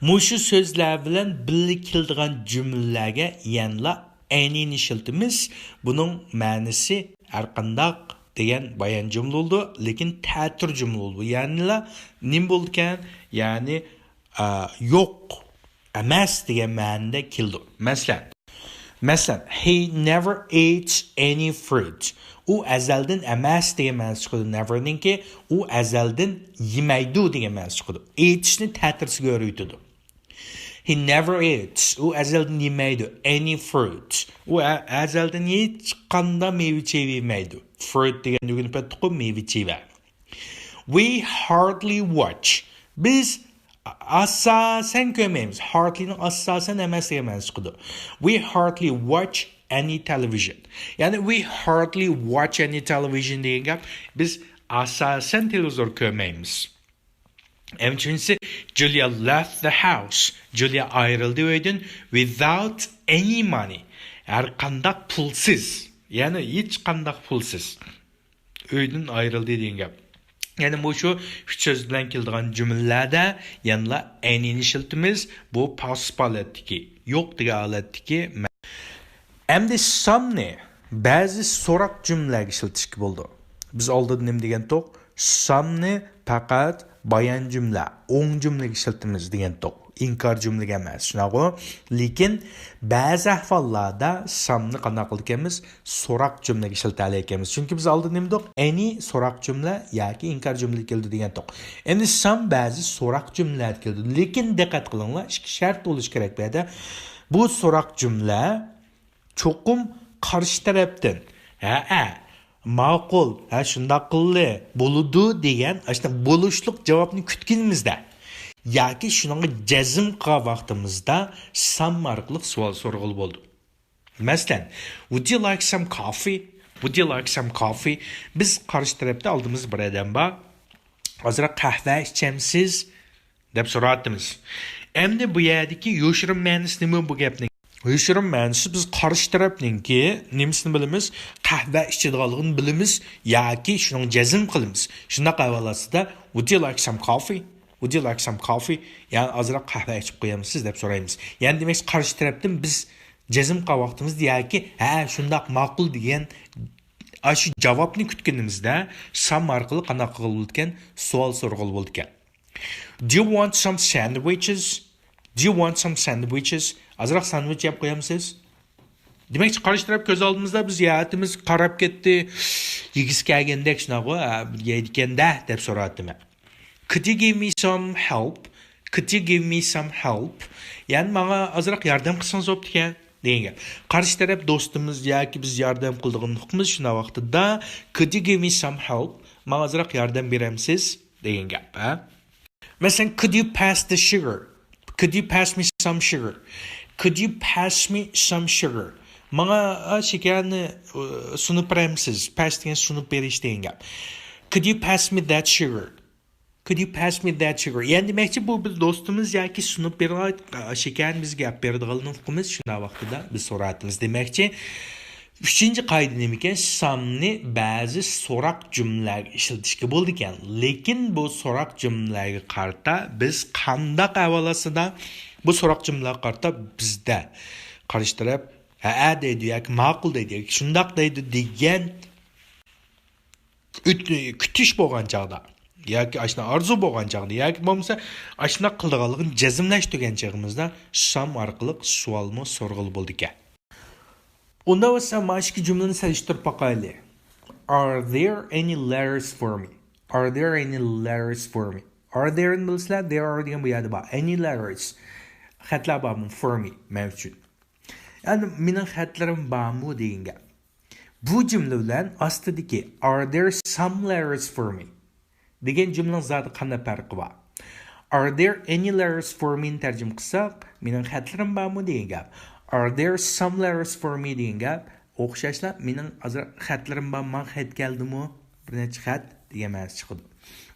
مۇشۇ سۆزلەر بىلەن بىللە كېلىدىغان جۈملىلەرگە يەنىلا any نى ئىشلىتىمىز. بۇنىڭ مەنىسى ھەرقانداق دېگەن بايان جۈملە بولىدۇ، لېكىن تەتۈر جۈملە بولىدۇ. يەنىلا نېمە بولىدىكەن؟ يەنى، ئا، يوق، ئەمەس دېگەن مەنىدە كېلىدۇ. مەسىلەن، مەسىلەن، he never eats any fruit. ئۇ ئەزەلدىن ئەمەس دېگەن مەنىسى چىقىدۇ. Never نىڭكى ئۇ ئەزەلدىن يېمەيدۇ دېگەن مەنىسى چىقىدۇ. Eats نى تەتۈرسىگە ئۆرۈيتىدۇ. He never eats. ئۇ ئەزەلدىن يېمەيدۇ. Any fruit. ئۇ ئە-، ئەزەلدىن ھېچقانداق مېۋە چېۋە يېمەيدۇ. Fruit دېگەننى ئۆگىنىپ ئۆتتۇققۇ، مېۋە چېۋە. We hardly watch. بىز ئاساسەن كۆرمەيمىز. Hardly نىڭ ئاساسەن ئەمەس دېگەن مەنىسى چىقىدۇ. We hardly watch any television. يەنى we hardly watch any television دېگەن گەپ، بىز ئاساسەن تېلېۋىزور كۆرمەيمىز. ئەمدى ئۈچىنچىسى، Julia left the house. جۇلىيا ئايرىلدى ئۆيدىن without any money. ھەر قانداق پۇلسىز. يەنى ھېچ قانداق پۇلسىز. ئۆيدىن ئايرىلدى دېگەن گەپ. يەنى مۇشۇ ئۈچ سۆز بىلەن كېلىدىغان جۈملىلەردە يەنىلا any نى ئىشلىتىمىز. بۇ پاسسىپ ھالەتتىكى، يوق دېگەن ھالەتتىكى مە-، ئەمدى some نى بەزى سوراق جۈملىلەرگە ئىشلىتىشكە بولىدۇ. بىز ئالدىدا نېمە دېگەنتۇق؟ Some نى پەقەت بايان جۈملە، ئوڭ جۈملىگە ئىشلىتىمىز دېگەنتۇق. ئىنكار جۈملىگە ئەمەس، شۇنداقغۇ؟ لېكىن بەزى ئەھۋاللاردا some نى قانداق قىلىدىكەنمىز؟ سوراق جۈملىگە ئىشلىتەلەيكەنمىز. چۈنكى بىز ئالدىدا نېمە دېدۇق؟ Any سوراق جۈملە ياكى ئىنكار جۈملە كېلىدۇ دېگەنتۇق. ئەمدى some بەزى سوراق جۈملىلەردە كېلىدۇ. لېكىن دىققەت قىلىڭلار، ئىككى شەرت بولۇشى كېرەك بۇ يەردە. بۇ سوراق جۈملە چوقۇم قارشى تەرەپتىن، ھەئە، ماقۇل، ھە، شۇنداق قىلدى، بولىدۇ دېگەن ئاشۇنداق بولۇشلۇق جاۋابنى كۈتكىنىمىزدە ياكى شۇنىڭغا جەزم قىلغان ۋاقتىمىزدا some ئارقىلىق سوئال سورىغىلى بولىدۇ. مەسىلەن، Would you like some coffee? Would you like some coffee? بىز قارشى تەرەپتە ئالدىمىزدا بىر ئادەم بار. ئازراق قەھۋە ئىچەمسىز؟ دەپ سوراۋاتىمىز. ئەمدى بۇ يەردىكى يوشۇرۇن مەنىسى نېمە بۇ گەپنىڭ؟ يوشۇرۇن مەنىسى بىز قارشى تەرەپنىڭكى نېمىسىنى بىلىمىز؟ قەھۋە ئىچىدىغانلىقىنى بىلىمىز ياكى شۇنىڭغا جەزم قىلىمىز. شۇنداق ئەھۋال ئاستىدا، Would you like some coffee? Would you like some coffee? يەنى ئازراق قەھۋە ئىچىپ قويامسىز دەپ سورايمىز. يەنى دېمەك، قارشى تەرەپتىن بىز جەزم قىلغان ۋاقتىمىزدا ياكى ھە، شۇنداق، ماقۇل دېگەن ئاشۇ جاۋابنى كۈتكىنىمىزدە some ئارقىلىق قانداق قىلغىلى بولىدىكەن؟ سوئال سورىغىلى بولىدىكەن. Do you want some sandwiches? Do you want some sandwiches? ئازراق ساندۋىچ يەپ قويامسىز؟ دېمەكچى، قارشى تەرەپ كۆز ئالدىمىزدا بىز يەتىمىز قاراپ كەتتى. يېگۈسى كەلگەندەك شۇنداقغۇ، ھە، يەيدىكەندە دەپ سوراۋاتىمەن. Could you give me some help? Could you give me some help? يەنى ماڭا ئازراق ياردەم قىلسىڭىز بوپتىكەن دېگەن گەپ. قارشى تەرەپ دوستىمىز ياكى بىز ياردەم قىلىدىغان نۇقتىمىز شۇنداق ۋاقتىدا Could you give me some help? ماڭا ئازراق ياردەم بېرەمسىز دېگەن گەپ، ھە؟ مەسىلەن، Could you pass the sugar? Could you pass me some sugar? Could you pass me some sugar? ماڭا، ئا، شېكەرنى، ئۇ، سۇنۇپ بېرەمسىز؟ Pass دېگەن سۇنۇپ بېرىش دېگەن گەپ. Could you pass me that sugar? Could you pass me that sugar? يەنى دېمەكچى، بۇ بىز دوستىمىز ياكى سۇنۇپ بېرىدىغان، ئا، شېكەرنى بىزگە ئەپ بېرىدىغانلىقىمىز شۇنداق ۋاقتىدا بىز سوراۋاتىمىز دېمەكچى. ئۈچىنچى قائىدە نېمىكەن؟ Some نى بەزى سوراق جۈملىلەرگە ئىشلىتىشكە بولىدىكەن. لېكىن بۇ سوراق جۈملىلەرگە قارىتا بىز قانداق ئەھۋال ئاستىدا، بۇ سوراق جۈملىلەرگە قارىتا بىزدە قارشى تەرەپ ھەئە دەيدۇ ياكى ماقۇل دەيدۇ ياكى شۇنداق دەيدۇ دېگەن ئۈت-، كۈتۈش بولغان چاغدا ياكى ئاشۇنداق ئارزۇ بولغان چاغدا ياكى بولمىسا ئاشۇنداق قىلىدىغانلىقىنى جەزملەشتۈرگەن چېغىمىزدا some ئارقىلىق سوئالمۇ سورىغىلى بولىدىكەن. ئۇنداق بولسا، مانا ئىككى جۈملىنى سېلىشتۇرۇپ باقايلى. Are there any letters for me? Are there any letters for me? Are there نى بىلىسىلەر، there are دېگەن بۇ يەردە بار. Any letters. خەتلەر بارمۇ؟ For me، مەن ئۈچۈن. يەنى مېنىڭ خەتلىرىم بارمۇ دېگەن گەپ. بۇ جۈملە بىلەن ئاستىدىكى Are there some letters for me دېگەن جۈملىنىڭ زادى قانداق پەرقى بار؟ Are there any letters for me نى تەرجىمە قىلساق، مېنىڭ خەتلىرىم بارمۇ دېگەن گەپ. Are there some letters for me دېگەن گەپ ئوخشاشلا مېنىڭ ئازراق خەتلىرىم بار، ماڭا خەت كەلدىمۇ؟ بىر نەچچە خەت دېگەن مەنىسى چىقىدۇ.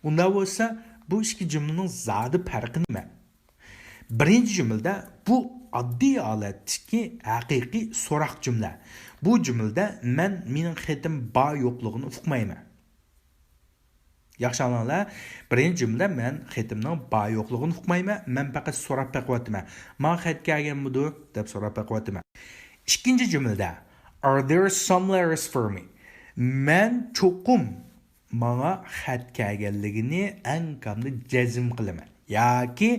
ئۇنداق بولسا، بۇ ئىككى جۈملىنىڭ زادى پەرقى نېمە؟ بىرىنچى جۈملىدە بۇ ئاددىي ھالەتتىكى ھەقىقىي سوراق جۈملە. بۇ جۈملىدە مەن مېنىڭ خېتىم بار يوقلۇقىنى ئۇقمايمەن. ياخشى ئاڭلاڭلار. بىرىنچى جۈملىدە مەن خېتىمنىڭ بار-يوقلۇقىنى ئۇقمايمەن، مەن پەقەت سوراپ بېقىۋاتىمەن. ماڭا خەت كەلگەنمىدۇ دەپ سوراپ بېقىۋاتىمەن. ئىككىنچى جۈملىدە، Are there some letters for me? مەن چوقۇم ماڭا خەت كەلگەنلىكىنى ئەڭ كامدا جەزم قىلىمەن. ياكى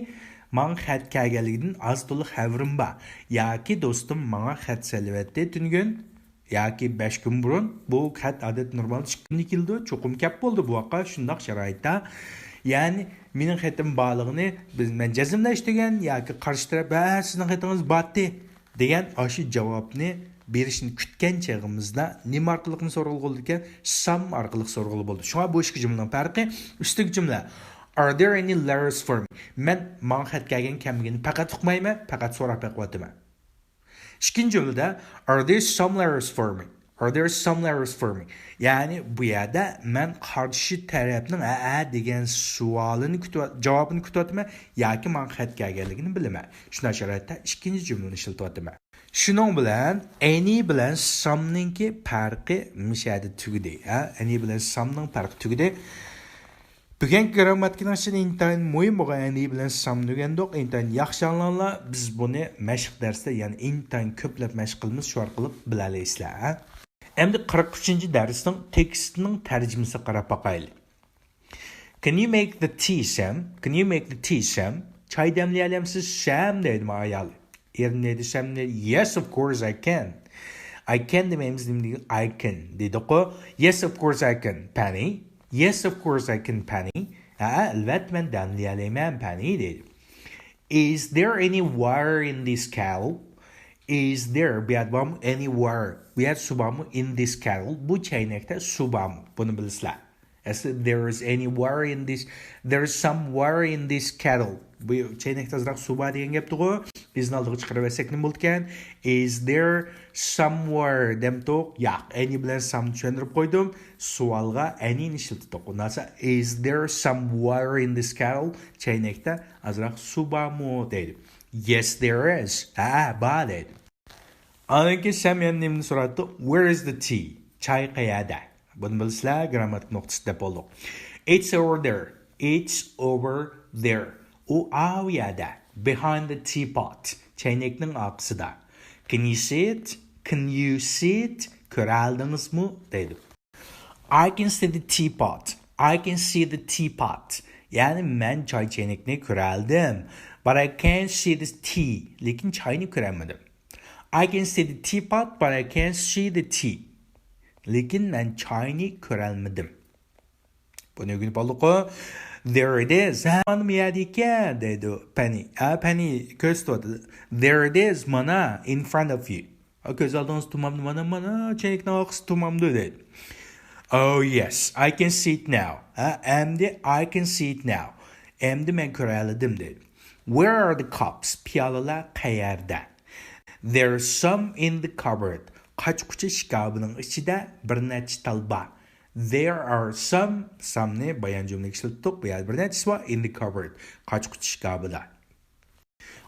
ماڭا خەت كەلگەنلىكىدىن ئاز تولا خەۋىرىم بار. ياكى دوستۇم ماڭا خەت سېلىۋەتتى تۈنۈگۈن. ياكى بەش كۈن بۇرۇن. بۇ خەت ئادەتتە نورمال ئىككى كۈندە كېلىدۇ. چوقۇم كەپ بولدى بۇ ۋاققا شۇنداق شارائىتتا. يەنى مېنىڭ خېتىم بارلىقىنى بىز، مەن جەزملەش دېگەن ياكى قارشى تەرەپ، ھە، سىزنىڭ خېتىڭىز باتتى دېگەن ئاشۇ جاۋابنى بېرىشنى كۈتكەن چېغىمىزدا نېمە ئارقىلىقنى سورىغىلى بولىدىكەن؟ سام ئارقىلىق سورىغىلى بولىدۇ. شۇڭا بۇ ئىككى جۈملىنىڭ پەرقى، ئۈستىكى جۈملە، Are there any letters for me? مەن، ماڭا خەت كەلگەن كەلمىگىنى پەقەت ئۇقمايمەن، پەقەت سوراپ بېقىۋاتىمەن. ئىككىنچى جۈملىدە، Are there some letters for me? Are there some letters for me? يەنى بۇ يەردە مەن قارشى تەرەپنىڭ ھەئە دېگەن سوئالىنى كۈتۈۋات-، جاۋابىنى كۈتۈۋاتىمەن ياكى ماڭا خەت كەلگەنلىكىنى بىلىمەن. شۇنداق شارائىتتا ئىككىنچى جۈملىنى ئىشلىتىۋاتىمەن. شۇنىڭ بىلەن any بىلەن some نىڭكى پەرقى مۇشۇ يەردە تۈگىدى. ھە؟ Any بىلەن some نىڭ پەرقى تۈگىدى. بۈگۈنكى گىرامماتىكىنىڭ ئىچىدە ئىنتايىن مۇھىم بولغان any بىلەن some نى ئۆگەندۇق. ئىنتايىن ياخشى ئاڭلاڭلار. بىز بۇنى مەشىق دەرستە، يەنى ئىنتايىن كۆپلەپ مەشىق قىلىمىز، شۇ ئارقىلىق بىلەلەيسىلەر، ھە؟ ئەمدى قىرىق ئۈچىنچى دەرسنىڭ تېكىستىنىڭ تەرجىمىسىگە قاراپ باقايلى. Can you make the tea, Sam? Can you make the tea, Sam? چاي دەملىيەلەمسىز، سەم؟ دەيدۇ ما ئايال. ئېرىم دەيدۇ، سەم دەيدۇ، Yes, of course I can. I can دېمەيمىز، نېمە دېگەن؟ I can دېدۇقۇ. Yes, of course I can, Penny. Yes, of course I can, Penny. ھە، ئەلۋەتتە مەن دەملىيەلەيمەن، پەنى دەيدۇ. Is there any water in this kettle? Is there، بۇ يەردە بارمۇ any water؟ بۇ يەردە سۇ بارمۇ؟ In this kettle، بۇ چەينەكتە سۇ بارمۇ؟ بۇنى بىلىسىلەر. As there is any water in this، there is some water in this kettle. بۇ چەينەكتە ئازراق سۇ بار دېگەن گەپتىغۇ. Is نى ئالدىغا چىقىرىۋەتسەك نېمە بولىدىكەن؟ Is there some water دەمتۇق؟ ياق، any بىلەن some نى چۈشەندۈرۈپ قويدۇم. سوئالغا any نى ئىشلىتىپتۇق. ئۇنداقسا، Is there some water in this kettle؟ چەينەكتە ئازراق سۇ بارمۇ؟ دەيدۇ. Yes, there is. ھە، بار دەيدۇ. ئاندىن كېيىن سەم يەنە نېمىنى سورايتتى؟ Where is the tea؟ چاي قەيەردە؟ بۇنى بىلسىلەر، گرامماتىكا نۇقتىسى دەپ بولدۇق. It's over there. It's over there. ئۇ ئاۋۇ يەردە. Behind the teapot. چەينەكنىڭ ئارقىسىدا. Can you see it? Can you see it? كۆرەلدىڭىزمۇ؟ دەيدۇ. I can see the teapot. I can see the teapot. يەنى مەن چاي چەينەكنى كۆرەلدىم. But I can't see the tea. لېكىن چاينى كۆرەلمىدىم. I can see the teapot, but I can't see the tea. لېكىن مەن چاينى كۆرەلمىدىم. بۇنى ئۆگىنىپ ئالدۇققۇ. There it is. ھە، مانا بۇ يەردە ئىكەن، دەيدۇ پەنى. ھە، پەنى كۆرسىتىۋاتىدۇ. There it is, مانا، in front of you. ھە، كۆز ئالدىڭىزدا تۇرمامدۇ؟ مانا، مانا، چەينەكنىڭ ئارقىسىدا تۇرمامدۇ؟ دەيدۇ. Oh, yes, I can see it now. ھە، ئەمدى I can see it now. ئەمدى مەن كۆرەلىدىم، دەيدۇ. Where are the cups? پىيالىلەر قەيەردە؟ There's some in the cupboard. قاچا-قۇچا شكاپىنىڭ ئىچىدە بىر نەچچە تال بار. There are some، some نى بايان جۈملىگە ئىشلەتتۇق. بۇ يەردە بىر نەچچىسى بار. In the cupboard. قاچا-قۇچا شكاپىدا.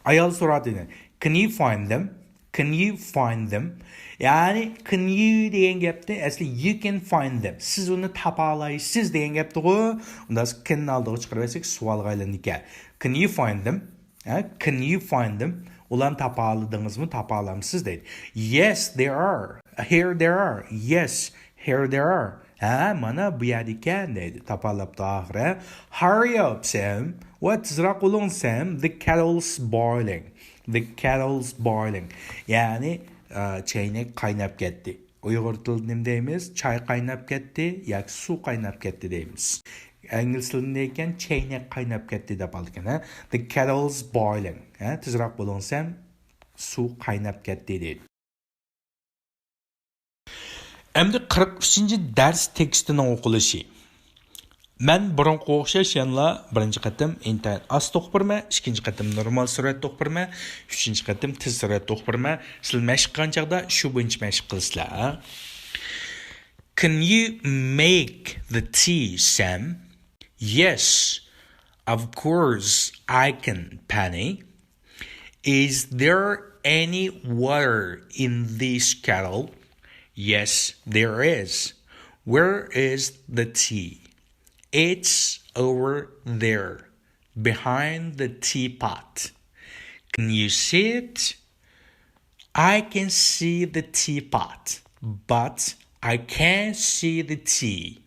ئايال سورىدى، Can you find them? Can you find them? يەنى can you دېگەن گەپنى ئەسلى you can find them. سىز ئۇنى تاپالايسىز دېگەن گەپتىغۇ. ئۇنداق can نى ئالدىغا چىقىرىۋەتسەك سوئالغا ئايلىنىدىكەن. Can you find them? ھە؟ Can you find them? ئۇلارنى تاپالىدىڭىزمۇ؟ تاپالامسىز دەيدۇ. Yes, there are. Here there are. Yes, here there are. ھە، مانا بۇ يەردە ئىكەن دەيدۇ. تاپالاپتۇ ئاخىرى. Hurry up, Sam. ۋاي، تېزراق بولۇڭ، سەم. The kettle's boiling. The kettle's boiling. يەنى، ئە، چەينەك قايناپ كەتتى. ئۇيغۇر تىلىدا نېمە دەيمىز؟ چاي قايناپ كەتتى ياكى سۇ قايناپ كەتتى دەيمىز. ئىنگلىز تىلىدا نېمە دېگەن؟ چەينەك قايناپ كەتتى دەپ قالىدىكەن، ھە؟ The kettle's boiling. ھە، تېزراق بولۇڭ، سەم. سۇ قايناپ كەتتى دەيدۇ. ئەمدى قىرىق ئۈچىنچى دەرس تېكىستىنىڭ ئوقۇلۇشى. مەن بۇرۇنقىغا ئوخشاش يەنىلا بىرىنچى قېتىم ئىنتايىن ئاستا ئوقۇپ بېرىمەن، ئىككىنچى قېتىم نورمال سۈرئەتتە ئوقۇپ بېرىمەن، ئۈچىنچى قېتىم تېز سۈرئەتتە ئوقۇپ بېرىمەن. سىلەر مەشىق قىلغان چاغدا شۇ بويىچە مەشىق قىلىسىلەر. Can you make the tea, Sam? Yes, of course I can, Penny. Is there any water in this kettle? Yes, there is. Where is the tea? It's over there, behind the teapot. Can you see it? I can see the teapot, but I can't see the tea.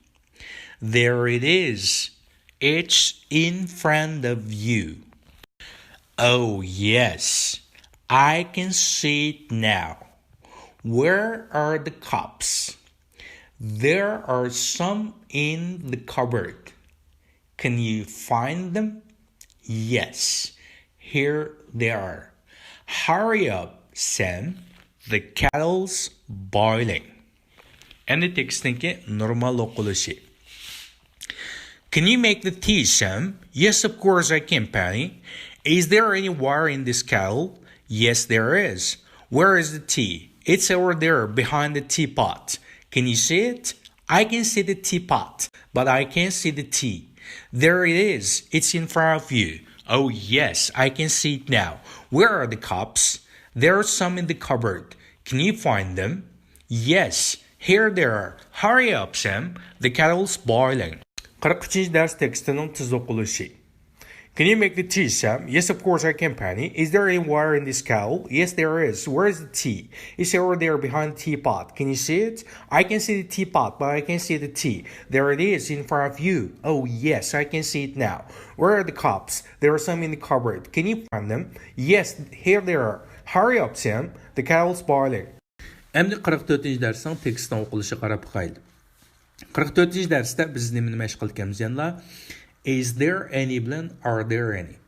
There it is. It's in front of you. Oh, yes. I can see it now. Where are the cups? There are some in the cupboard. Can you find them? Yes. Here they are. Hurry up, Sam. The kettle's boiling. ئەمدى تېكىستنىڭكى نورمال ئوقۇلۇشى. Can you make the tea, Sam? Yes, of course I can, Penny. Is there any water in this kettle? Yes, there is. Where is the tea? It's over there behind the teapot. Can you see it? I can see the teapot, but I can't see the tea. There it is. It's in front of you. Oh, yes, I can see it now. Where are the cups? There are some in the cupboard. Can you find them? Yes, here they are. Hurry up, Sam. The kettle's boiling. قىرىق ئۈچىنچى دەرس تېكىستىنىڭ تېز ئوقۇلۇشى. Can you make the tea, Sam? Yes, of course I can, Penny. Is there any water in this kettle? Yes, there is. Where is the tea? It's over there behind the teapot. Can you see it? I can see the teapot, but I can't see the tea. There it is, in front of you. Oh, yes, I can see it now. Where are the cups? There are some in the cupboard. Can you find them? Yes, here they are. Hurry up, Sam. The kettle's boiling. ئەمدى قىرىق تۆتىنچى دەرسنىڭ تېكىستىنىڭ ئوقۇلۇشىغا قاراپ باقايلى. قىرىق تۆتىنچى دەرستە بىز نېمىنى مەشىق قىلىپ كەلدۇق يەنىلا؟ Is there any بىلەن are there any؟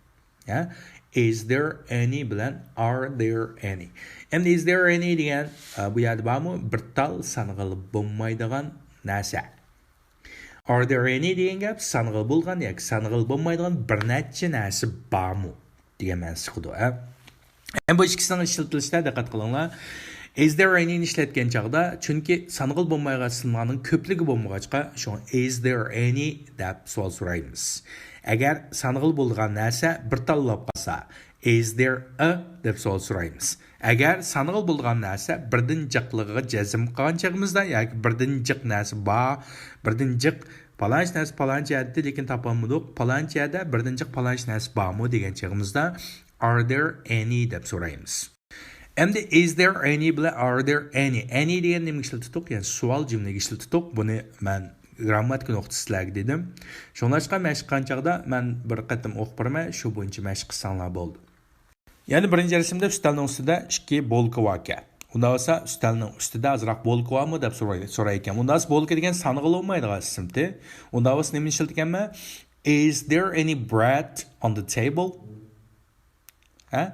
يا؟ Is there any بىلەن are there any؟ ئەمدى is there any دېگەن، ئە، بۇ يەردە بارمۇ؟ بىر تال سانىغىلى بولمايدىغان نەرسە. Are there any دېگەن گەپ سانىغىلى بولغان ياكى سانىغىلى بولمايدىغان بىر نەچچە نەرسە بارمۇ دېگەن مەنىسى چىقىدۇ، ھە؟ ئەمدى بۇ ئىككىسىنىڭ ئىشلىتىلىشىدە دىققەت قىلىڭلار. Is there any نى ئىشلەتكەن چاغدا، چۈنكى سانىغىلى بولمايدىغان سانلارنىڭ كۆپلۈكى بولمىغاچقا، شۇڭا is there any دەپ سوئال سورايمىز. ئەگەر سانىغىلى بولىدىغان نەرسە بىر تال بولۇپ قالسا، is there a دەپ سوئال سورايمىز. ئەگەر سانىغىلى بولىدىغان نەرسە بىردىن جىقلىقىغا جەزم قىلغان چېغىمىزدا ياكى بىردىن جىق نەرسە بار، بىردىن جىق پالانچە نەرسە پالانچە يەردە، لېكىن تاپالمىدۇق، پالانچە يەردە بىردىن جىق پالانچە نەرسە بارمۇ دېگەن چېغىمىزدا are there any دەپ سورايمىز. ئەمدى is there any بىلەن are there any، any دېگەن نېمىگە ئىشلىتىتتۇق؟ يەنى سوئال جۈملىگە ئىشلىتىتتۇق. بۇنى مەن گرامماتىكا نۇقتىسى سىلەرگە دېدىم. شۇڭلاشقا مەشىق قىلغان چاغدا مەن بىر قېتىم ئوقۇپ بېرىمەن، شۇ بويىچە مەشىق قىلساڭلار بولدى. يەنى بىرىنچى رەسىمدە ئۈستەلنىڭ ئۈستىدە ئىككى بولكا باركەن. ئۇنداق بولسا ئۈستەلنىڭ ئۈستىدە ئازراق بولكا بارمۇ دەپ سوراي-، سورايدىكەن. ئۇنداق بولسا بولكا دېگەن سانىغىلى بولمايدىغان ئىسىمتى. ئۇنداق بولسا نېمىنى ئىشلىتىدىكەنمەن؟ Is there any bread on the table? ھە؟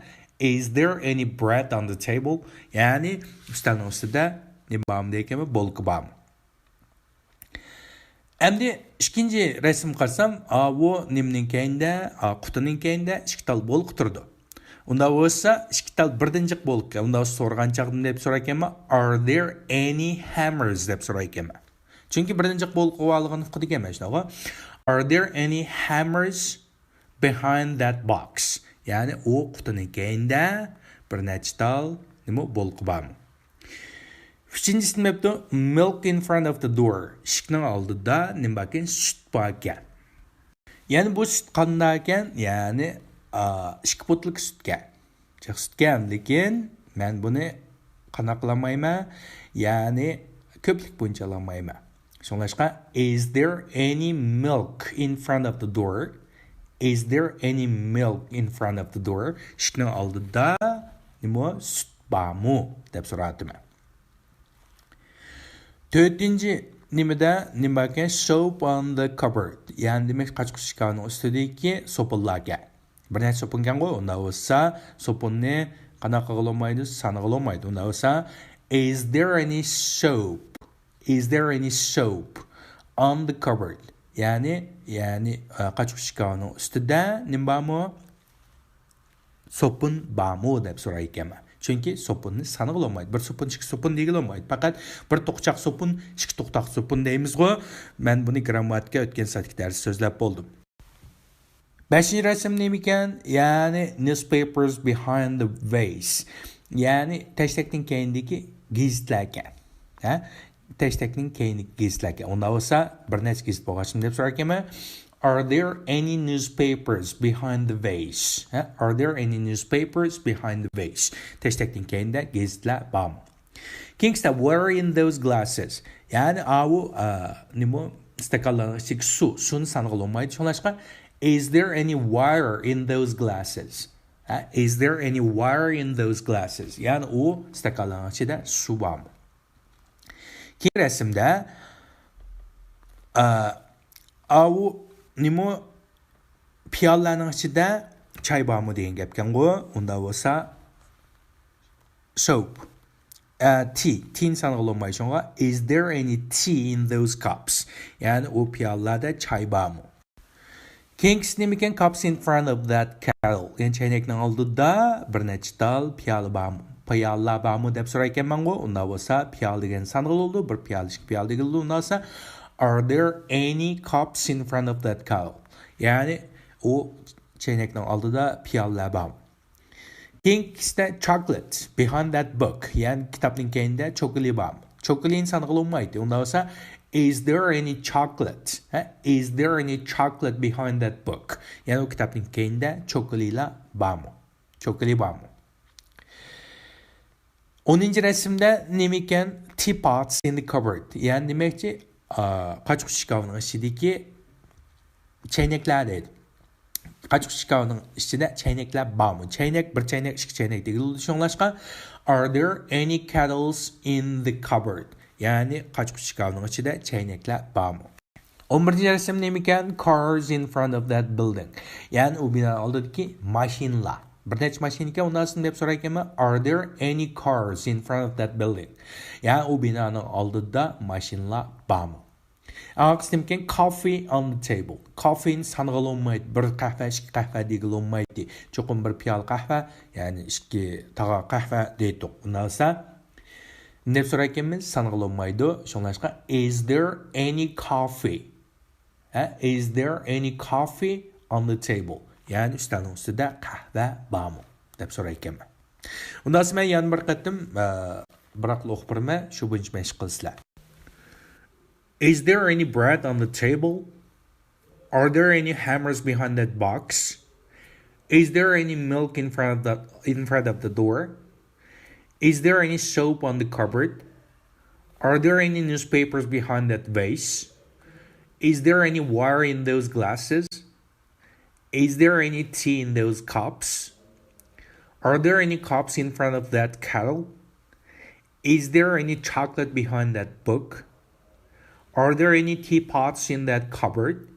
Is there any bread on the table? يەنى ئۈستەلنىڭ ئۈستىدە نېمە بارمۇ دەيدىكەنمەن؟ بولكا بارمۇ؟ ئەمدى ئىككىنچى رەسىمگە قارىسام، ئاۋۇ نېمىنىڭ كەينىدە، ئا، قۇتىنىڭ كەينىدە ئىككى تال بولكا تۇرىدۇ. ئۇنداق بولسا ئىككى تال بىردىن جىق بولكا. ئۇنداق بولسا سورىغان چاغدا نېمە دەپ سورايدىكەنمەن؟ Are there any hammers دەپ سورايدىكەنمەن. چۈنكى بىردىن جىق بولكا بارلىقىنى ئۇقىدىكەنمەن، شۇنداقغۇ؟ Are there any hammers behind that box? يەنى ئۇ قۇتىنىڭ كەينىدە بىر نەچچە تال نېمە بولكا بارمۇ؟ ئۈچىنچىسى نېمە دەپتۇ؟ Milk in front of the door. ئىشىكنىڭ ئالدىدا نېمە باركەن؟ سۈت باركەن. يەنى بۇ سۈت قانداقكەن؟ يەنى، ئا، ئىككى پوتلۇق سۈتكەن. جىق سۈتكەن، لېكىن مەن بۇنى قانداق قىلالمايمەن؟ يەنى كۆپلۈك بويىچە ئالالمايمەن. شۇڭلاشقا، is there any milk in front of the door? Is there any milk in front of the door? ئىشىكنىڭ ئالدىدا نېمە، سۈت بارمۇ دەپ سوراۋاتىمەن. تۆتىنچى نېمىدە نېمە باركەن؟ Soap on the cupboard. يەنى دېمەك، قاچا-قۇچا شىكارنىڭ ئۈستىدىكى سوپۇنلاركەن. بىر نەچچە سوپۇنكەنغۇ، ئۇنداق بولسا سوپۇننى قانداق قىلغىلى بولمايدۇ؟ سانىغىلى بولمايدۇ. ئۇنداق بولسا، is there any soap? Is there any soap on the cupboard? يەنى، يەنى، ئە، قاچا-قۇچا شىكارنىڭ ئۈستىدە نېمە بارمۇ؟ سوپۇن بارمۇ دەپ سورايدىكەنمەن. چۈنكى سوپۇننى سانىغىلى بولمايدۇ. بىر سوپۇن، ئىككى سوپۇن دېگىلى بولمايدۇ. پەقەت بىر توقچاق سوپۇن، ئىككى توقچاق سوپۇن دەيمىزغۇ. مەن بۇنى گرامماتىكا ئۆتكەن سەتكى دەرستە سۆزلەپ بولدۇم. بەشىنچى رەسىم نېمىكەن؟ يەنى newspapers behind the vase. يەنى تەشتەكنىڭ كەينىدىكى گېزىتلەركەن. ھە؟ تەشتەكنىڭ كەينىدىكى گېزىتلەركەن. ئۇنداق بولسا، بىر نەچچە گېزىت بولغاچقىمۇ دەپ سورايكەنمەن. Are there any newspapers behind the vase? ھە؟ Are there any newspapers behind the vase? تەشتەكنىڭ كەينىدە گېزىتلەر بارمۇ؟ كېيىنكىسىدە، where in those glasses? يەنى ئاۋۇ، ئا، نېمە، ئىستاكانلارنىڭ ئىچىدىكى سۇ، سۇنى سانىغىلى بولمايدۇ. شۇڭلاشقا، is there any water in those glasses? ھە؟ Is there any water in those glasses? يەنى ئۇ ئىستاكانلارنىڭ ئىچىدە سۇ بارمۇ؟ كېيىنكى رەسىمدە، ئا، ئاۋۇ نېمە، پىيالىلەرنىڭ ئىچىدە چاي بارمۇ دېگەن گەپكەنغۇ. ئۇنداق بولسا، soap. ئە، tea. Tea'نى سانىغىلى بولمايدۇ شۇڭا. Is there any tea in those cups? يەنى ئۇ پىيالىلەردە چاي بارمۇ؟ كېيىنكىسى نېمىكەن؟ Cups in front of that kettle. يەنى چەينەكنىڭ ئالدىدا بىر نەچچە تال پىيالە بارمۇ؟ پىيالىلەر بارمۇ دەپ سورايكەنمەنغۇ. ئۇنداق بولسا، پىيالە دېگەن سانىغىلى بولىدۇ. بىر پىيالە، ئىككى پىيالە دېگىلى بولىدۇ. ئۇنداق بولسا، are there any cups in front of that kettle? يەنى ئۇ چەينەكنىڭ ئالدىدا پىيالىلەر بارمۇ؟ كېيىنكىسىدە chocolate behind that book. يەنى كىتابنىڭ كەينىدە چوكىلى بارمۇ؟ چوكىلىنى سانىغىلى بولمايتتى. ئۇنداق بولسا، is there any chocolate? ھە؟ Is there any chocolate behind that book? يەنى ئۇ كىتابنىڭ كەينىدە چوكىلىلار بارمۇ؟ چوكىلى بارمۇ؟ ئونىنچى رەسىمدە نېمىكەن؟ Teapots in the cupboard. يەنى دېمەكچى، ئا، قاچا-قۇچا شكافىنىڭ ئىچىدىكى چەينەكلەر دەيدۇ. قاچا-قۇچا شكافىنىڭ ئىچىدە چەينەكلەر بارمۇ؟ چەينەك، بىر چەينەك، ئىككى چەينەك دېگىلى بولىدۇ. شۇڭلاشقا، are there any kettles in the cupboard? يەنى قاچا-قۇچا شكافىنىڭ ئىچىدە چەينەكلەر بارمۇ؟ ئون بىرىنچى رەسىم نېمىكەن؟ Cars in front of that building. يەنى ئۇ بىنانىڭ ئالدىدىكى ماشىنىلار. بىر نەچچە ماشىنا ئىكەن، ئۇنداق دەپ سورايكەنمەن، are there any cars in front of that building? يەنى ئۇ بىنانىڭ ئالدىدا ماشىنىلار بارمۇ؟ ئاخىرقىسى نېمىكەن؟ Coffee on the table. Coffeeنى سانىغىلى بولمايتتى. بىر قەھۋە، ئىككى قەھۋە دېگىلى بولمايتتى. چوقۇم بىر پىيالە قەھۋە، يەنى ئىككى تاغا قەھۋە دەيتتۇق. ئۇنداق بولسا، نېمە دەپ سورايكەنمىز؟ سانىغىلى بولمايدۇ. شۇڭلاشقا، is there any coffee? ھە؟ Is there any coffee on the table? يەنى ئۈستەلنىڭ ئۈستىدە قەھۋە بارمۇ؟ دەپ سورايكەنمەن. ئۇنداق بولسا مەن يەنە بىر قېتىم، ئە، بىراقلا ئوقۇپ بېرىمەن، شۇ بويىچە مەشىق قىلىسىلەر. Is there any bread on the table? Are there any hammers behind that box? Is there any milk in front of the, in front of the door? Is there any soap on the cupboard? Are there any newspapers behind that vase? Is there any water in those glasses? Is there any tea in those cups? Are there any cups in front of that kettle? Is there any chocolate behind that book? Are there any teapots in that cupboard?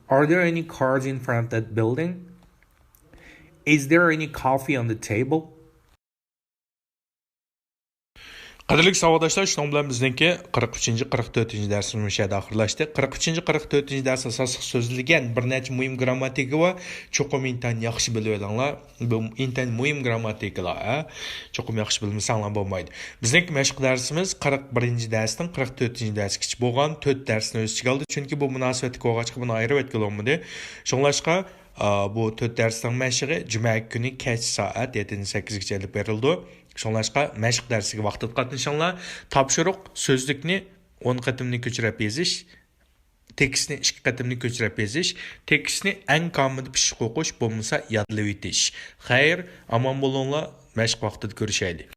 Are there any cars in front of that building? Is there any coffee on the table? قەدىرلىك ساۋاقداشلار، شۇنىڭ بىلەن بىزنىڭكى قىرىق ئۈچىنچى، قىرىق تۆتىنچى دەرسىمىز مۇشۇ يەردە ئاخىرلاشتى. قىرىق ئۈچىنچى، قىرىق تۆتىنچى دەرس ئاساسلىق سۆزلىگەن بىر نەچچە مۇھىم گىرامماتىكا بار. چوقۇم ئىنتايىن ياخشى بىلىۋېلىڭلار. بۇ ئىنتايىن مۇھىم گىرامماتىكىلار، ھە؟ چوقۇم ياخشى بىلمىسەڭلار بولمايدۇ. بىزنىڭكى مەشىق دەرسىمىز قىرىق بىرىنچى دەرستىن قىرىق تۆتىنچى دەرسكىچە بولغان تۆت دەرسنى ئۆز ئىچىگە ئالدى. چۈنكى بۇ مۇناسىۋەتلىك بولغاچقا بۇنى ئايرىۋەتكىلى بولمىدى. شۇڭلاشقا، ئا، بۇ تۆت دەرسنىڭ مەشىقى جۈمە كۈنى كەچ سائەت يەتتىدىن سەككىزگىچە ئېلىپ بېرىلىدۇ. شۇڭلاشقا مەشىق دەرسىگە ۋاقتىدا قاتنىشىڭلار. تاپشۇرۇق، سۆزلۈكنى ئون قېتىمنى كۆچۈرۈپ يېزىش، تېكىستنى ئىككى قېتىمنى كۆچۈرۈپ يېزىش، تېكىستنى ئەڭ كامىدا پىششىق ئوقۇش، بولمىسا يادلىۋېتىش. خەير، ئامان بولۇڭلار، مەشىق ۋاقتىدا كۆرۈشەيلى.